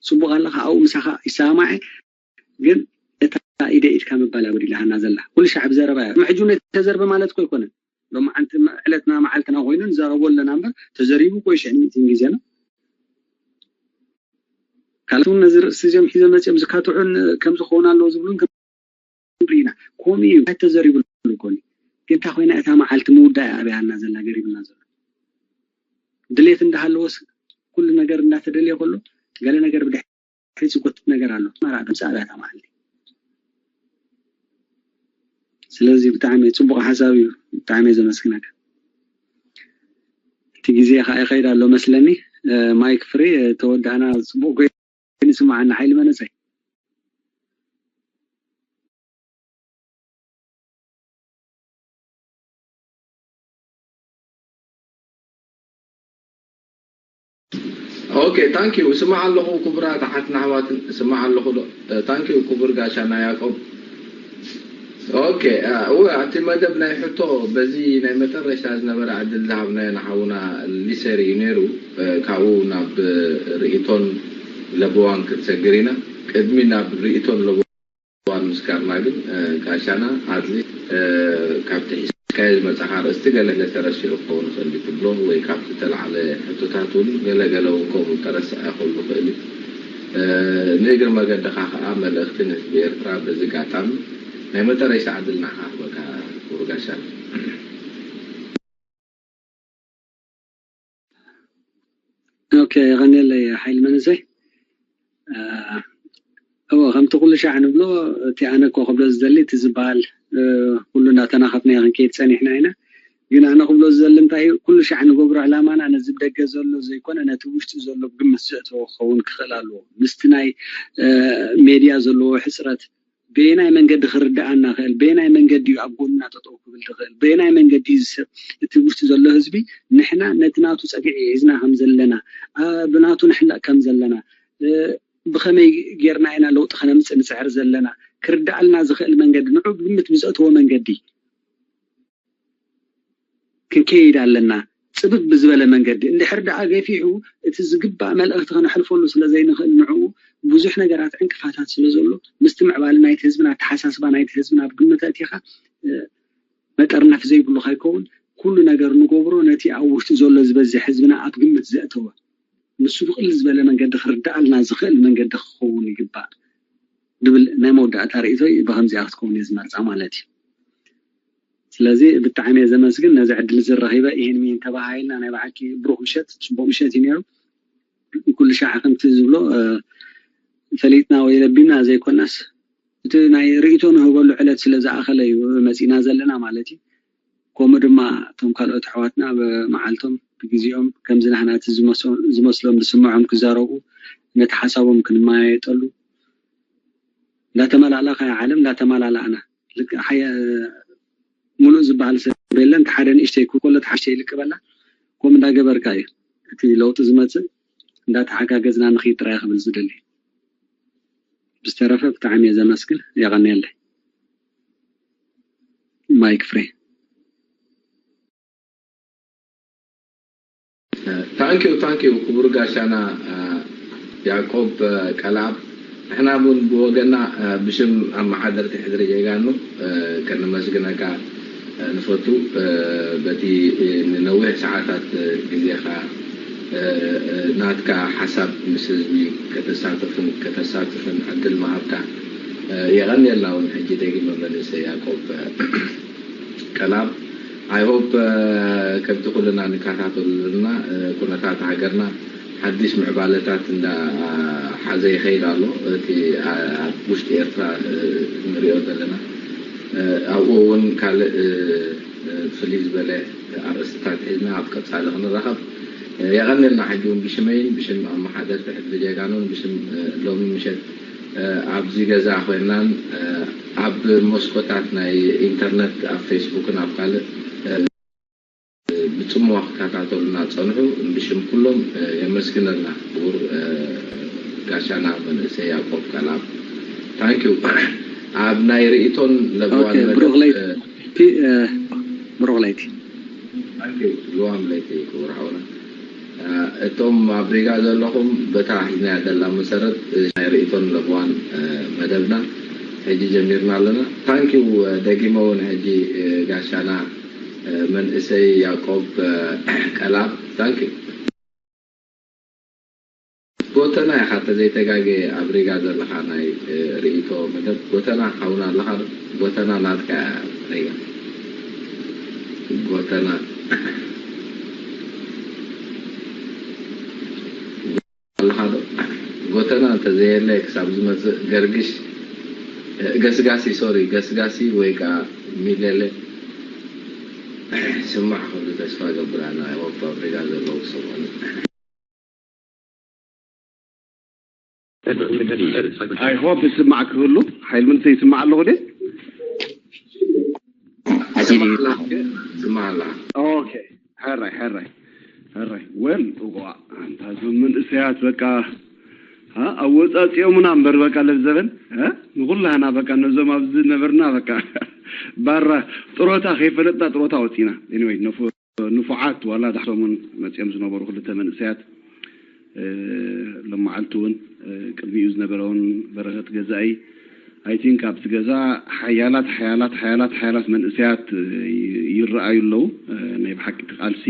ጽቡቕ ኣለኻ፣ ኣብኡ ምሳኻ ይሰማማዕ፣ ግን እታ ኢደ ኢድካ ምባል እያ ጎዲላሃና ዘላ። ኩሉ ሻዕ ብዘረባ እያ። ሕጂ እውን ተዘርበ ማለት እኮ ኣይኮነን። ሎማዓንቲ ዕለትና መዓልትና ኮይኑ ንዛረቦ ኣለና እምበር፣ ተዘሪቡ እኮ እዩ ሽሕ ሚእቲ ግዜና። ካልኦት እውን ነዚ ርእሲ እዚኦም ሒዞም መጺኦም ዝካትዑን ከም ዝኸውን ኣለዎ ዝብሉን ክንርኢ ኢና። ከምኡ እዩ፣ ኣይተዘሪብሉ እኮ እዩ። ግን እንታይ ኮይና እታ መዓልቲ ምውዳእ እያ ኣብያና ዘላ፣ ገሪብና ዘሎ። ድሌት እንዳሃለወስ፣ ኩሉ ነገር እንዳተደልየ ከሎ፣ ገለ ነገር ብድሕሪት ዝጎትት ነገር ኣሎ። መራዕ ድምፂ ኣብያ እታ መዓልቲ። ስለዚ ብጣዕሚ ጽቡቕ ሓሳብ እዩ። ብጣዕሚ እየ ዘመስግነካ። እቲ ግዜ ከዓ ይኸይድ ኣሎ መስለኒ። እ፣ ማይክ ፍሪ፣ እ፣ ተወዳእና። ጽቡቕ ኮይኑ ይስምዓኒ፣ ሓይሊ መንእሰይ። ኦኬ፣ ታንክ ዩ። እስማዕ ኣለኹ ክቡራት ኣሓትን ኣሕዋትን፣ እስማዕ ኣለኹ ዶ? እ፣ ታንክ ዩ ክቡር ጋሻና ያዕቆብ። ኦኬ፣ እ፣ እወ፣ እቲ መደብ ናይ ሕቶ በዚ ናይ መጨረሻ ዝነበረ ዕድል ዝሃብናዮ ንሓውና ሊሰር እዩ ነይሩ። እ፣ ካብኡ ናብ ርእይቶን ለበዋን ክንሰግር ኢና። ቅድሚ ናብ ርእይቶን ለበዋን ምስጋርና ግን፣ እ፣ ጋሻና ኣትሊስት፣ እ፣ ካብቲ ሒዝካዮ ዝመጻኻ ኣርእስቲ ገለ ገለ ተረሲዑ ክኸውን ይኽእል እዩ ትብሎ ወይ ካብቲ ዝተላዕለ ሕቶታት እውን ገለ ገለ እውን ከምኡ ተረስዕ ክኸውን ይኽእል እዩ። እ፣ ንእግሪ መገድኻ ከኣ መልእኽቲ ንህዝቢ ኤርትራ በዚ ኣጋጣሚ ናይ መጠረሻ ዕድል ንዓኻ ክህበካ ክቡር ጋሻና። ኦኬ፣ የቐንየለይ ሓይሊ መንእሰይ። እ፣ እወ፣ ከምቲ ኩሉ ሻዕ ንብሎ፣ እቲ ኣነ እኮ ክብሎ ዝደሊ፣ እቲ ዝበሃል፣ እ፣ ኩሉ እንዳተናኸፍናዮ ክንከይድ ጸኒሕና ኢና። ግን ኣነ ክብሎ ዝደሊ እንታይ እዩ፣ ኩሉ ሻዕ ንገብሮ ዕላማና ነዚ ብደገ ዘሎ ዘይኮነ፣ ነቲ ውሽጢ ዘሎ ብግምት ዘእተዎ ክኸውን ክኽእል ኣለዎ። ምስቲ ናይ፣ እ፣ ሜድያ ዘለዎ ሕጽረት፣ በየናይ መንገዲ ክርድኣና ክእል፣ በየናይ መንገዲ እዩ ኣብ ጎንና ጠጠው ክብል ዝኽእል፣ በየናይ መንገዲ እዩ ዝሰብ፣ እቲ ውሽጢ ዘሎ ህዝቢ ንሕና ነቲ ናቱ ጸግዒ ሒዝና ከም ዘለና፣ ብናቱ ንሕለቕ ከም ዘለና፣ ብኸመይ ጌርና ኢና ለውጢ ከነምጽእ ንጽዕር ዘለና፣ ክርድኣልና ዝኽእል መንገዲ፣ ንዑ ግምት ብዘእተዎ መንገዲ ክንከይድ ኣለና። ጽብብ ብዝበለ መንገዲ እንድሕር ደኣ ገፊሑ እቲ ዝግባእ መልእኽቲ ከነሕልፈሉ ስለ ዘይንኽእል ንዕኡ ብዙሕ ነገራት ዕንቅፋታት ስለ ዘሎ ምስቲ ምዕባለ ናይቲ ህዝብን ኣተሓሳስባ ናይቲ ህዝብን ኣብ ግምት ኣእቲኻ መጠርነፍ ዘይብሉ ከይከውን ኩሉ ነገር ንገብሮ ነቲ ኣብ ውሽጡ ዘሎ ዝበዝሕ ህዝብና ኣብ ግምት ዘእተወ ንሱ ብቕልል ዝበለ መንገዲ ክርድኣልና ዝኽእል መንገዲ ክኸውን ይግባእ ድብል ናይ መወዳእታ ርእይቶይ ብኸምዚኣ ክትከውን እየ ዝመርጻ ማለት እዩ። ስለዚ ብጣዕሚ እየ ዘመስግን ነዚ ዕድል እዚ ረኺበ። ይህን ሚን ተባሃሂልና ናይ ብሓቂ ብሩኽ ምሸት፣ ጽቡቕ ምሸት እዩ ነይሩ። ኩሉ ሻዕ ከምቲ ዝብሎ ፈሊጥና ወይ ለቢምና ዘይኮናስ እቲ ናይ ርእይቶ ንህበሉ ዕለት ስለ ዝኣኸለ እዩ መጺና ዘለና ማለት እዩ። ከምኡ ድማ እቶም ካልኦት ኣሕዋትና ብመዓልቶም ብግዜኦም ከምዚ ናህና እቲ ዝመስሎም ዝስምዖም ክዛረቡ ነቲ ሓሳቦም ክንመያየጠሉ እንዳተመላእላኻ ዓለም እንዳተመላላእና ሙሉእ ዝበሃል ሰብ የለን። ሓደ ንእሽተይ ክኮሎ ሓሽተ ይልቅበላ ከም እንዳገበርካ እዩ እቲ ለውጢ ዝመፅእ እንዳተሓጋገዝና ንኽይድ ጥራይ ክብል ዝደሊ። ብዝተረፈ ብጣዕሚ እየ ዘመስግን። የቐንየለይ። ማይክ ፍሬ። ታንኪዩ ታንኪዩ ክቡር ጋሻና ያዕቆብ ቀልኣብ፣ ንሕና እውን ብወገና ብሽም ኣመሓደርቲ ሕድሪ ጀጋኑ ከነመስግነካ ንፈቱ። በቲ ንነዊሕ ሰዓታት ግዜኻ ናትካ ሓሳብ ምስ ህዝቢ ከተሳትፍን ከተሳትፍን ዕድል ምሃብካ የቐንየልና እውን ሕጂ ደጊመ መንእሰይ ያዕቆብ ቀላብ I hope ከምቲ ኩልና ንከታተሉ ዘለና ኩነታት ሃገርና ሓድሽ ምዕባለታት እንዳ ሓዘ ይኸይድ ኣሎ። እቲ ኣብ ውሽጢ ኤርትራ ንሪኦ ዘለና ኣብኡ እውን ካልእ ፍልይ ዝበለ ኣርእስትታት ሒዝና ኣብ ቀፃሊ ክንራኸብ የቐንልና። ሕጂ እውን ብሽመይን ብሽም ኣመሓደርቲ ሕድሪ ጀጋኑን ብሽም ሎሚ ምሸት ኣብዚ ገዛ ኮይናን ኣብ መስኮታት ናይ ኢንተርነት ኣብ ፌስቡክን ኣብ ካልእ ብፅምዋ ክከታተሉና ፀንሑ ብሽም ኩሎም የመስግነልና ክቡር ጋሻና መንእሰይ ያዕቆብ ቀላብ ታንኪዩ ኣብ ናይ ርእቶን ለብዋን ብሩክ ለይቲ ብሩክ ለይቲ ልዋም ለይቲ ክቡር ሓውና እቶም ኣብ ሪጋ ዘለኹም በታ ሒዝናያ ዘላ መሰረት ናይ ርእቶን ለብዋን መደብና ሕጂ ጀሚርና ኣለና። ታንኪው ደጊመ እውን ሕጂ ጋሻና መንእሰይ ያቆብ ቀላብ ታንኪው። ጎተና ኢኻ ተዘይተጋገየ ኣብ ሪጋ ዘለኻ ናይ ርእቶ መደብ ጎተና ሓውና ኣለኻ ዶ? ጎተና ናትካ እያ ሪጋ ጎተና ኣለኻ ዶ? ጎተና እንተዘየለ ክሳብ ዝመፅእ ገርግሽ ገስጋሲ ሶሪ ገስጋሲ ወይ ከዓ ሚለለ ስማዕ ክብሉ ተስፋ ገብር ኣነ ኣብ ፋብሪካ ዘለዉ ክሰምዑኒ። I hope ይስማዕ ክህሉ ሓይል ምንሰ ይስማዕ ኣለኹ ደ ስማዕ ኣለኻ okay ሕራይ ሕራይ ሕራይ well እዋ ኣንታ እዞም መንእሰያት በቃ ኣወፃፂኦምና እምበር በቃ ለብዘበን ንኩላህና በቃ ነዞም ኣብዚ ነበርና በቃ ባራ ጥሮታ ከይፈለጥና ጥሮታ ወፂና anyway ንፉዓት ዋላ ዳሕሶምን መፂኦም ዝነበሩ ክልተ መንእሰያት ሎማዓልቲ እውን ቅድሚኡ ዝነበረ እውን በረከት ገዛኢ I think ኣብቲ ገዛ ሓያላት ሓያላት ሓያላት ሓያላት መንእሰያት ይረኣዩ ኣለዉ ናይ ብሓቂ እቲ ቃልሲ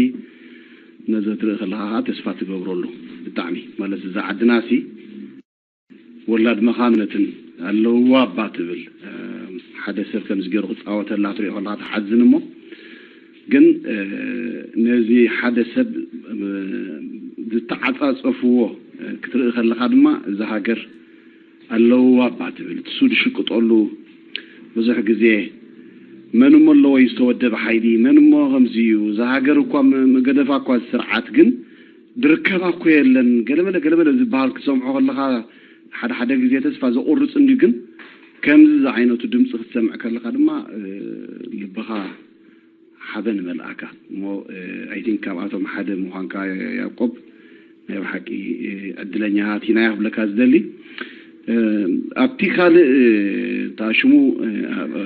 ነዚ ትርኢ ከለካ ከዓ ተስፋ ትገብረሉ ብጣዕሚ ማለት እዛ ዓድና ሲ ወላድ መኻነትን ኣለውዋ እባ ትብል ሓደ ሰብ ከምዚ ገይሩ ክፃወተላ ትሪኦ ከለካ ትሓዝን እሞ ግን ነዚ ሓደ ሰብ ዝተዓፃፀፍዎ ክትርኢ ከለካ ድማ እዛ ሃገር ኣለውዋ እባ ትብል ትሱ ዝሽቅጠሉ ብዙሕ ግዜ መን እሞ ኣለዎ እዩ ዝተወደበ ሓይሊ መን እሞ ከምዚ እዩ እዛ ሃገር እኳ ገደፋ እኳ ስርዓት ግን ድርከባ እኮ የለን ገለመለ ገለመለ ዝበሃል ክትሰምዖ ከለካ ሓደ ሓደ ግዜ ተስፋ ዘቁርፅ እንድዩ ግን ከምዚ ዝዓይነቱ ድምፂ ክትሰምዕ ከለኻ ድማ ልብኻ ሓበን ይመልኣካ እሞ፣ ኣይ ቲንክ ካብኣቶም ሓደ ምዃንካ ያዕቆብ፣ ናይ ብሓቂ ዕድለኛታት ኢና ክብለካ ዝደሊ። ኣብቲ ካልእ፣ እታ ሽሙ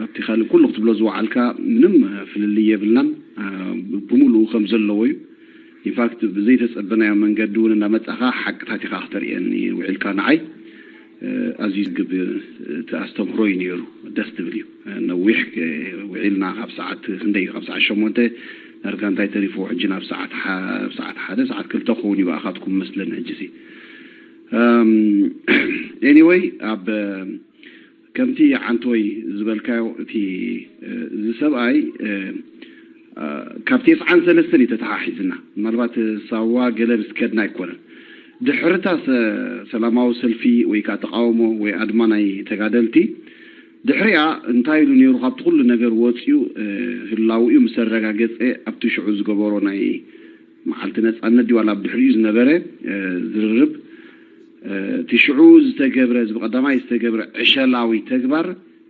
ኣብቲ ካልእ ኩሉ ክትብሎ ዝወዓልካ ምንም ፍልልይ የብልናን፣ ብምሉኡ ከም ዘለዎ እዩ። ኢንፋክት ብዘይተጸበናዮ መንገዲ እውን እናመጻኻ ሓቅታት ኢኻ ክተርእየኒ ውዒልካ። ንዓይ ኣዝዩ ዝግብ እቲ ኣስተምህሮ እዩ ነይሩ። ደስ ትብል እዩ። ነዊሕ ውዒልና ካብ ሰዓት ክንደይ እዩ? ካብ ሰዓት ሸሞንተ ዳርጋ እንታይ ተሪፎ ሕጂ ናብ ሰዓት ሰዓት ሓደ ሰዓት ክልተ ክኸውን እዩ ብኣኻትኩም መስለኒ። ሕጂ ሲ ኤኒወይ ኣብ ከምቲ ዓንቶይ ዝበልካዮ እቲ እዚ ሰብኣይ ካብ ቴስዓን ሰለስተን እዩ ተተሓሒዝና። ምናልባት ሳዋ ገለ ምስ ከድና ኣይኮነን። ድሕርታ ሰላማዊ ሰልፊ ወይ ከዓ ተቃውሞ ወይ ኣድማ ናይ ተጋደልቲ ድሕሪኣ እንታይ ኢሉ ነይሩ? ካብቲ ኩሉ ነገር ወፂኡ ህላውኡ ምስ ኣረጋገፀ ኣብቲ ሽዑ ዝገበሮ ናይ መዓልቲ ነፃነት ድዩ ዋላ ኣብ ድሕሪኡ ዝነበረ ዝርርብ እቲ ሽዑ ዝተገብረ እዚ ብቐዳማይ ዝተገብረ ዕሸላዊ ተግባር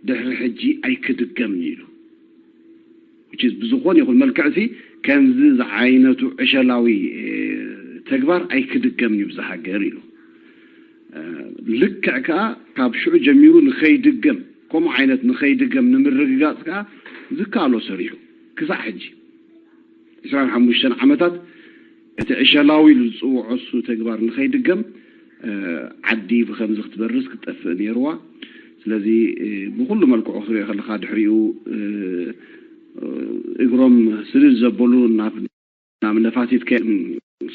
ድሕሪ ሕጂ ኣይክድገምን ኢሉ። ብዝኾነ ይኹን መልክዕሲ ከምዚ ዝዓይነቱ ዕሸላዊ ተግባር ኣይክድገምን እዩ ብዛ ሃገር ኢሉ። ልክዕ ከዓ ካብ ሽዑ ጀሚሩ ንኸይድገም፣ ከምኡ ዓይነት ንኸይድገም ንምርግጋፅ ከዓ ዝከኣሎ ሰሪሑ ክሳዕ ሕጂ ዕስራን ሓሙሽተን ዓመታት እቲ ዕሸላዊ ኢሉ ዝፅውዖ እሱ ተግባር ንኸይድገም ዓዲ ብከምዚ ክትበርስ ክትጠፍእ ነይርዋ። ስለዚ ብኩሉ መልክዑ ክትሪኦ ከለካ ድሕሪኡ እግሮም ስልል ዘበሉ ናብ ነፋሲት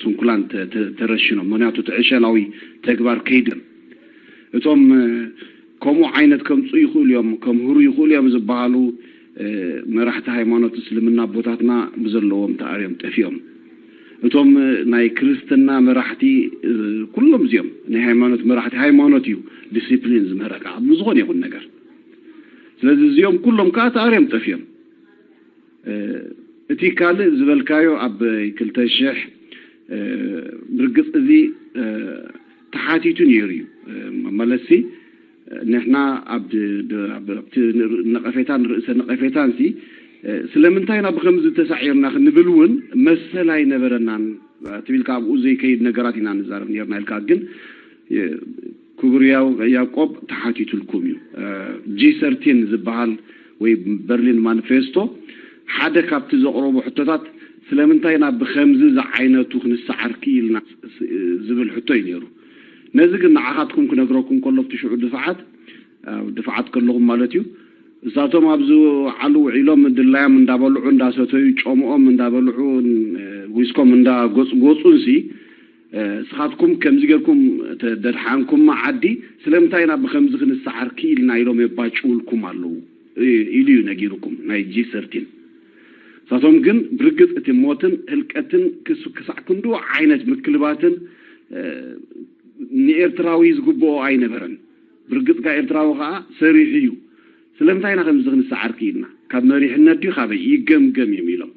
ስንኩላን ተረሽኖም። ምክንያቱ እቲ ዕሸላዊ ተግባር ከይድገም እቶም ከምኡ ዓይነት ከምፁ ይኽእሉ እዮም፣ ከምህሩ ይኽእሉ እዮም ዝበሃሉ መራሕቲ ሃይማኖት እስልምና ኣቦታትና ብዘለዎም ተኣርዮም ጠፊኦም። እቶም ናይ ክርስትና መራሕቲ ኩሎም እዚኦም ናይ ሃይማኖት መራሕቲ፣ ሃይማኖት እዩ ዲሲፕሊን ዝምህረካ ኣብ ዝኾነ ይኹን ነገር። ስለዚ እዚኦም ኩሎም ከዓ ተኣርዮም ጠፊኦም። እቲ ካልእ ዝበልካዮ ኣብ ክልተ ሽሕ ብርግፅ እዚ ተሓቲቱ ነይሩ እዩ። መመለሲ ንሕና ኣብቲ ነቐፌታን ርእሰ ነቐፌታን ሲ ስለምንታይ ኢና ብከምዚ ተሳዒርና ክንብል እውን መሰል ኣይነበረናን ትብል ኣብኡ ዘይከይድ ነገራት ኢና ንዛረብ ነርና ኢልካ ግን ክቡር ያዕቆብ ተሓቲቱልኩም እዩ። ጂ ሰርቲን ዝበሃል ወይ በርሊን ማኒፌስቶ ሓደ ካብቲ ዘቕረቦ ሕቶታት ስለምንታይ ኢና ብከምዚ ዝዓይነቱ ክንሰዓር ክኢልና ዝብል ሕቶ እዩ ነይሩ። ነዚ ግን ንዓኻትኩም ክነግረኩም ከሎ ኣብቲ ሽዑ ድፍዓት ድፍዓት ከለኹም ማለት እዩ። እሳቶም ኣብ ዝወዓሉ ውዒሎም ድላዮም እንዳበልዑ እንዳሰተዩ ጨምኦም እንዳበልዑ ዊስኮም እንዳጎፅጎፁን ሲ ስኻትኩም ከምዚ ጌርኩም ደድሓንኩማ ዓዲ ስለምንታይ ኢና ብከምዚ ክንሰዓር ክኢልና ኢሎም የባጭውልኩም ኣለዉ ኢሉ እዩ ነጊሩኩም ናይ ጂ ሰርቲን። ንሳቶም ግን ብርግፅ እቲ ሞትን ህልቀትን ክሳዕ ክንድኡ ዓይነት ምክልባትን ንኤርትራዊ ዝግብኦ ኣይነበረን። ብርግጽ ከኣ ኤርትራዊ ከኣ ሰሪሑ እዩ። ስለምንታይ ኢና ከምዚ ክንሰዓር ክኢልና? ካብ መሪሕነት ድዩ ካበይ? ይገምገም እዮም ኢሎም።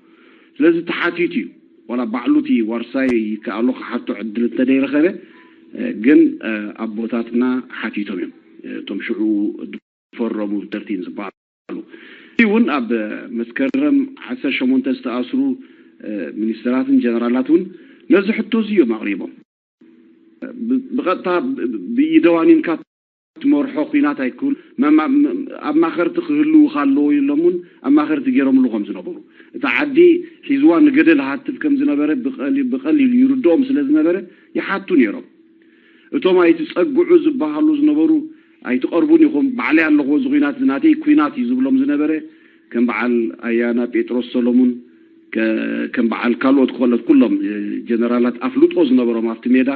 ስለዚ ተሓቲቱ እዩ። ዋላ ባዕሉ እቲ ዋርሳይ ይከኣሎ ክሓቶ ዕድል እንተደይረኸበ ግን ኣቦታትና ሓቲቶም እዮም። እቶም ሽዑ ዝፈረሙ ተርቲን ዝበሃሉ። እዚ እውን ኣብ መስከረም ዓሰርተ ሸሞንተ ዝተኣስሩ ሚኒስተራትን ጀነራላት እውን ነዚ ሕቶ እዚ እዮም ኣቕሪቦም። ብቐጥታ ብኢደዋኒንካ ትመርሖ ኲናት ኣይክህሉ ኣማኸርቲ ክህልውኻ ኣለዎ ኢሎምን ኣማኸርቲ ገይሮምሉ ከም ዝነበሩ እቲ ዓዲ ሒዝዋ ንገደል ሃትፍ ከም ዝነበረ ብቐሊሉ ይርድኦም ስለ ዝነበረ ይሓቱ ነይሮም። እቶም ኣይትጸግዑ ዝበሃሉ ዝነበሩ ኣይትቐርቡን ኢኹም፣ ባዕለይ ኣለኹ እዚ ኲናት እዚ ናተይ ኲናት እዩ ዝብሎም ዝነበረ ከም በዓል ኣያና ጴጥሮስ ሰሎሙን ከም በዓል ካልኦት ክኾለት ኩሎም ጀነራላት ኣፍልጦ ዝነበሮም ኣብቲ ሜዳ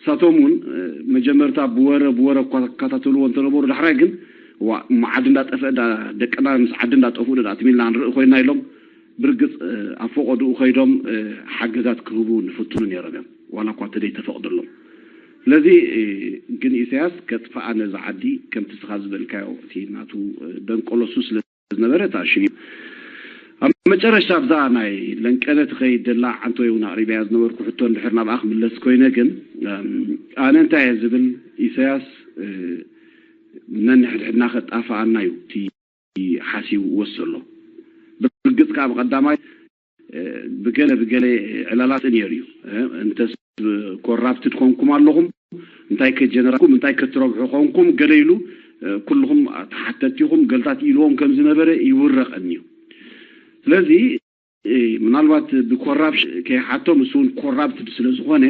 እሳቶም እውን መጀመርታ ብወረ ብወረ እኳ ክከታተልዎ እንተነበሩ ዳሕራይ ግን እሞ ዓዲ እንዳጠፍአ ደቅና ምስ ዓዲ እንዳጠፍኡ ዳ ትም ኢልና ንርኢ ኮይና ኢሎም ብርግፅ ኣብ ፈቐድኡ ከይዶም ሓገዛት ክህቡ ንፍትኑ ነይሮም እዮም ዋላ እኳ ተደይተፈቕደሎም። ስለዚ ግን ኢሳያስ ከጥፍኣ ነዚ ዓዲ ከምቲ ስኻ ዝበልካዮ እቲ ናቱ ደንቆሎሱ ስለ ዝነበረ ተኣሽዩ። ኣብ መጨረሽታ ኣብዛ ናይ ለንቀነ ትኸይድ ደላ ዓንቶ እውን ኣቕሪበያ ዝነበርኩ ሕቶ እንድሕር ናብኣ ክምለስ ኮይነ ግን ኣነ እንታይ እየ ዝብል ኢሳያስ ነንሕድሕድና ከጣፍኣና እዩ እቲ ሓሲቡ ወስ ዘሎ። ብርግጽ ከዓ ብቐዳማይ ብገለ ብገለ ዕላላት ነይሩ እዩ። እንተስ ኮራፕትድ ኮንኩም ኣለኹም፣ እንታይ ከጀነራኩም እንታይ ከትረብሑ ኮንኩም ገለ ኢሉ ኩልኹም ተሓተትቲ ኢኹም ገልታት ኢልዎም ከም ዝነበረ ይውረቐኒ እዩ። ስለዚ ምናልባት ብኮራፕሽን ከይሓቶም እሱ እውን ኮራፕትድ ስለ ዝኾነ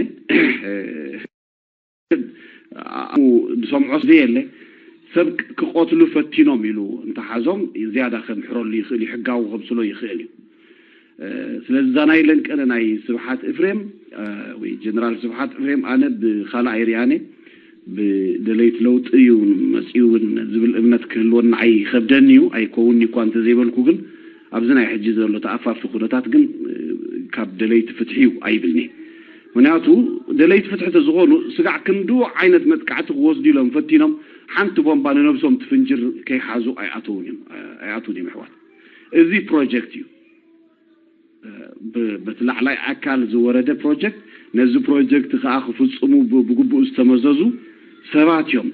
ዝሰምዖ ስለ የለ ሰብ ክቐትሉ ፈቲኖም ኢሉ እንተሓዞም ዝያዳ ከምሕረሉ ይኽእል እዩ፣ ሕጋዊ ከምስሎ ይኽእል እዩ። ስለዚ እዛ ናይ ለንቀነ ናይ ስብሓት እፍሬም ወይ ጀነራል ስብሓት እፍሬም ኣነ ብካልኣይ ሪኣነ ብደለይት ለውጢ እዩ መፂኡ እውን ዝብል እምነት ክህልወኒ ንዓይ ይኸብደኒ እዩ። ኣይከውንኒ እኳ እንተዘይበልኩ ግን ኣብዚ ናይ ሕጂ ዘሎ ተኣፋፊ ኩነታት ግን ካብ ደለይቲ ፍትሒ እዩ ኣይብልኒ። ምክንያቱ ደለይቲ ፍትሒ ተዝኾኑ ስጋዕ ክንድኡ ዓይነት መጥቃዕቲ ክወስዱ ኢሎም ፈቲኖም ሓንቲ ቦምባ ንነብሶም ትፍንጅር ከይሓዙ ኣይኣተውን እዮም ኣይኣትውን እዮም ኣሕዋት። እዚ ፕሮጀክት እዩ። በቲ ላዕላይ ኣካል ዝወረደ ፕሮጀክት ነዚ ፕሮጀክት ከዓ ክፍፅሙ ብግቡእ ዝተመዘዙ ሰባት እዮም።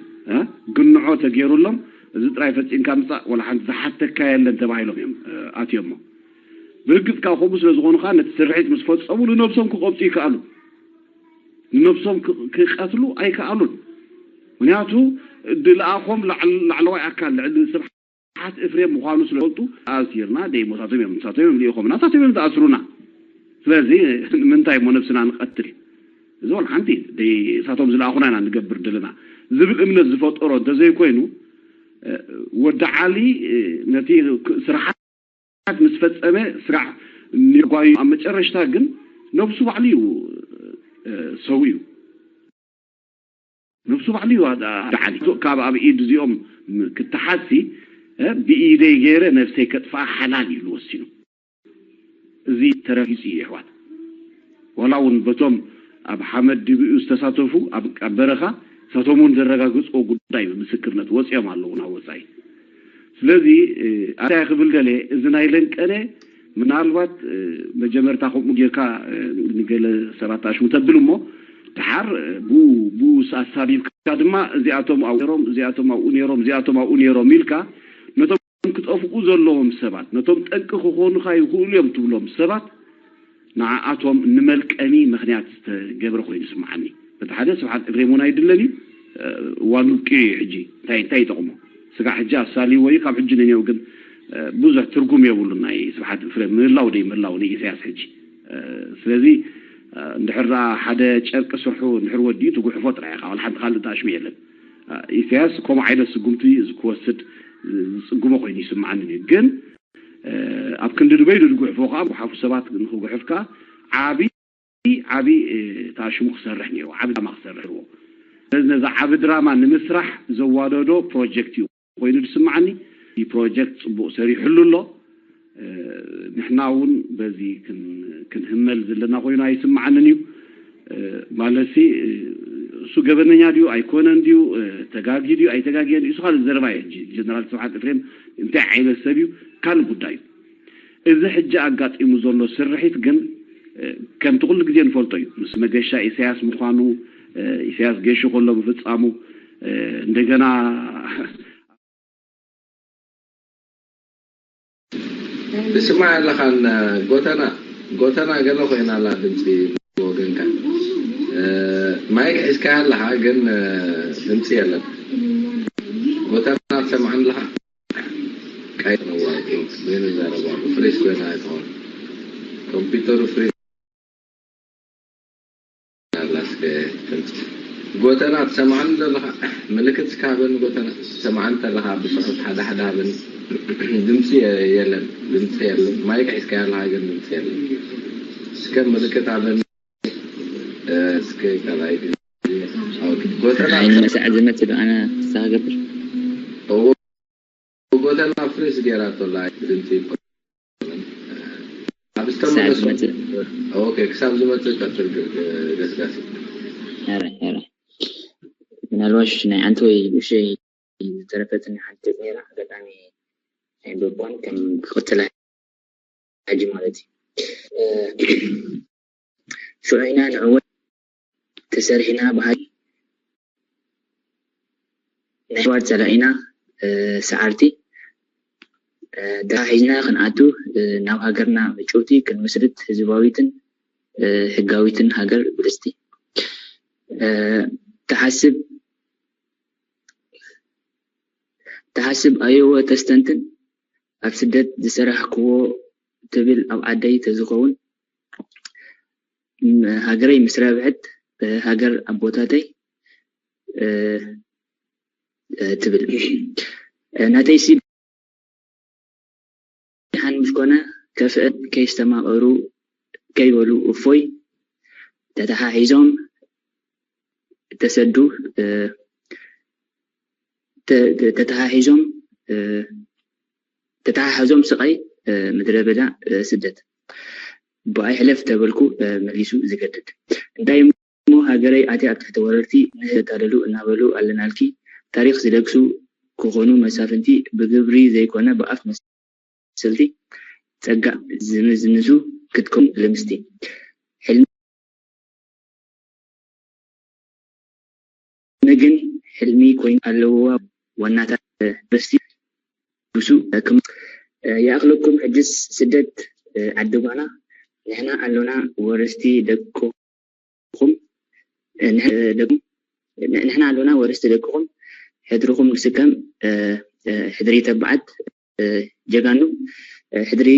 ግንዖ ተገይሩሎም እዚ ጥራይ ፈፂምካ ምፃእ ወላ ሓንቲ ዝሓተካ የለን ተባሂሎም እዮም ኣትዮሞ። ብርግፅ ካብ ከምኡ ስለ ዝኾኑ ከዓ ነቲ ስርሒት ምስ ፈፀሙ ንነብሶም ክቐብፁ ይከኣሉ። ንነብሶም ክቀትሉ ኣይከኣሉን። ምክንያቱ ድልኣኾም ላዕለዋይ ኣካል ልዕሊ ስብሓት እፍሬም ምዃኑ ስለፈልጡ ኣሲርና ደይሞታቶም እዮም ንሳቶም እዮም ልኢኾምና ንሳቶም እዮም ዝኣስሩና። ስለዚ ንምንታይ እሞ ነብስና ንቐትል? እዚ ወላ ሓንቲ ደይ እሳቶም ዝለኣኹና ኢና ንገብር ዘለና ዝብል እምነት ዝፈጠሮ እንተዘይኮይኑ ወዲ ዓሊ ነቲ ስርሓት ምስ ፈጸመ ስራዕ ጓዩ ኣብ መጨረሽታ ግን ነብሱ ባዕሉ እዩ ሰው እዩ ነብሱ ባዕሉ እዩ ዓሊ ካብ ኣብ ኢድ እዚኦም ክትሓሲ ብኢደይ ገይረ ነብሰይ ከጥፋኣ ሓላል እዩ ወሲኑ። እዚ ተረፊፂ እዩ ኣሕዋት። ዋላ እውን በቶም ኣብ ሓመድ ድብኡ ዝተሳተፉ ኣብ በረኻ እሳቶም እውን ዘረጋግፅዎ ጉዳይ ምስክርነት ወፂኦም ኣለዉ ናብ ወፃኢ። ስለዚ ኣታይ ክብል ደለ እዚ ናይ ለንቀነ ምናልባት መጀመርታ ከምኡ ጌርካ ንገለ ሰባት ኣሽሙ ተብል እሞ ድሓር ብኡ ብኡ ኣሳቢብካ ድማ እዚኣቶም ኣብኡ ነሮም እዚኣቶም ኣብኡ ነሮም እዚኣቶም ኣብኡ ነሮም ኢልካ ነቶም ክጠፍኡ ዘለዎም ሰባት ነቶም ጠንቂ ክኾኑካ ይኽእሉ እዮም ትብሎም ሰባት ንዓኣቶም ንመልቀሚ ምኽንያት ዝተገብረ ኮይኑ ይስምዓኒ። በቲ ሓደ ስብሓት ኤፍሬም እውን ኣይድለን እዩ። እዋኑ ኣብቂዑ እዩ ሕጂ እንታይ እንታይ ይጠቕሞ? ስጋዕ ሕጂ ኣሳልይዎ እዩ ካብ ሕጂ ንኔው ግን ብዙሕ ትርጉም የብሉን ናይ ስብሓት ኤፍሬም ምህላው ደይ ምህላው ንኢሳያስ ሕጂ። ስለዚ እንድሕር ደኣ ሓደ ጨርቂ ስርሑ እንድሕር ወዲኡ ትጉሕፎ ጥራይ ኢኻ ዋላ ሓንቲ ካልእ ተኣሽሙ የለን። ኢሳያስ ከምኡ ዓይነት ስጉምቲ ክወስድ ዝፅግሞ ኮይኑ ይስምዓኒ እዩ ግን ኣብ ክንዲ ንበይኑ ዝጉሕፎ ከዓ ጉሓፉ ሰባት ንክጉሕፍ ከዓ ዓብዪ ዓብዪ ተኣሽሙ ክሰርሕ ነይርዎ ዓብዪ ድራማ ክሰርሕ ነይርዎ ስለዚ ነዚ ዓብዪ ድራማ ንምስራሕ ዘዋደዶ ፕሮጀክት እዩ ኮይኑ ዝስምዓኒ እቲ ፕሮጀክት ፅቡቕ ሰሪሕሉ ኣሎ ንሕና እውን በዚ ክንህመል ዘለና ኮይኑ ኣይስምዓንን እዩ ማለትሲ እሱ ገበነኛ ድዩ ኣይኮነን ድዩ ተጋጊ ድዩ ኣይተጋጊየን ድዩ እሱ ካልእ ዘረባ እዩ ሕጂ ጀነራል ስብሓት ኤፍሬም እንታይ ዓይነት ሰብ እዩ ካልእ ጉዳይ እዩ እዚ ሕጂ ኣጋጢሙ ዘሎ ስርሒት ግን ከምቲ ኩሉ ግዜ ንፈልጦ እዩ ምስ መገሻ ኢሳያስ ምዃኑ ኢሳያስ ገሹ ከሎ ምፍፃሙ እንደገና ትስማዕ ኣለኻን ጎተና ጎተና ገለ ኮይና ኣላ ድምፂ ወገንካ ማይክ ሒዝካያ ኣለኻ ግን ድምፂ የለን ጎተና ትሰምዓኒ ኣለኻ ቃይ ነዋ ወይን ዛረባ ፍሬስ ኮይና ኣይትኾን ኮምፒውተሩ ፍሬስ ጎተና ትሰምዓኒ ዘለኻ ምልክት እስከ ሃበኒ ጎተና ትሰምዓኒ ተለኻ ብፅሑፍ ሓደ ሓደ ሃበኒ ድምፂ የለን ድምፂ የለን ማይክ ሒዝካያ ኣለኻ ግን ድምፂ የለን እስከ ምልክት ሃበኒ እስከ ካልኣይ ጎተና ዓይኒ መሳዕ ዝመፅእ ዶ ኣነ ንስኻ ገብር ጎተና ፍሪዝ ገይራቶ ኣላ ድምፂ ይኮን ኣብ ዝተመለሶ ኦኬ ክሳብ ዝመፅእ ቀፅል ገስጋስ ረ ረ ምናልባሽ ናይ ኣንተ ወይ ብሸይ ዝተረፈትኒ ሓንቲ ነራ ኣጋጣሚ ኣይንበቦን ከም ክቕፅላ ሕጂ ማለት እዩ ሽዑ ኢና ንዕወት ተሰሪሕና ብሃይ ናይ ህወሓት ጸላኢና ሰዓርቲ ተሓሒዝና ክንኣቱ ናብ ሃገርና ምጭውቲ ክንምስርት ህዝባዊትን ህጋዊትን ሃገር ብልጽቲ ትሓስብ ትሓስብ ኣየወ ተስተንትን ኣብ ስደት ዝሰራሕክዎ ትብል ኣብ ዓደይ ተዝኸውን ሃገረይ ምስ ረብሐት ሃገር ኣቦታተይ ትብል ናተይሲ ደሓን ምስ ኮነ ከፍአ ከይስተማቐሩ ከይበሉ እፎይ ተተሓሒዞም ተሰዱ ተተሓሒዞም ተተሓሕዞም ስቓይ ምድረ በዳ ስደት ብኣይ ሕለፍ ተበልኩ መሊሱ ዝገድድ እንታይ እሞ ሃገረይ ኣትያ ኣብ ትሕቲ ወረርቲ ንህተታለሉ እናበሉ ኣለናልኪ ታሪኽ ዝደግሱ ክኾኑ መሳፍንቲ ብግብሪ ዘይኮነ ብኣፍ መሰልቲ ጸጋ ዝምዝምዙ ክትከውን ልምስቲ ሕልሚ ግን ሕልሚ ኮይኑ ኣለዎ ዋናታት በስቲ ጉሱ ክም ይኣኽለኩም ሕጅስ ስደት ዓዲ ጓና ንሕና ኣሎና ወረስቲ ደቅኹም ንሕና ኣሎና ወረስቲ ደቅኹም ሕድርኹም ንስከም ሕድሪ ተባዓት ጀጋኑ ሕድሪ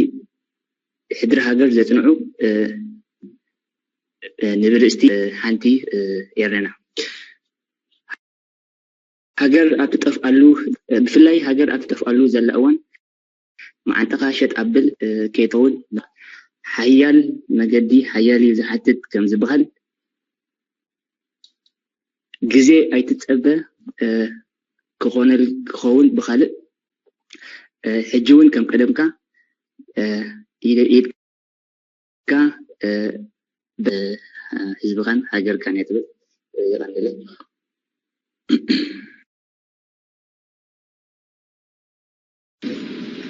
ሕድሪ ሃገር ዘጽንዑ ንብልጽቲ ሓንቲ ኤርና ሃገር ኣብ ትጠፍኣሉ ብፍላይ ሃገር ኣብ ትጠፍኣሉ ዘላ እዋን መዓንጥኻ ሸጥ ኣብል ከይትኸውን ሓያል መገዲ ሓያል እዩ ዝሓትት ከም ዝበሃል ግዜ ኣይትጸበ ክኾነል ክኸውን ብኻልእ ሕጂ እውን ከም ቀደምካ ኢድካ ህዝብኻን ሃገርካን እያ ትብል ይቐንለ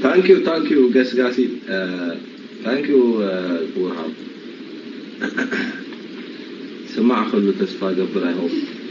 Thank you, thank you, ገስጋሲ. Uh, thank you, uh, ክቡር ሃብ። ስማዕ ከሉ ተስፋ ገብር፣ I hope.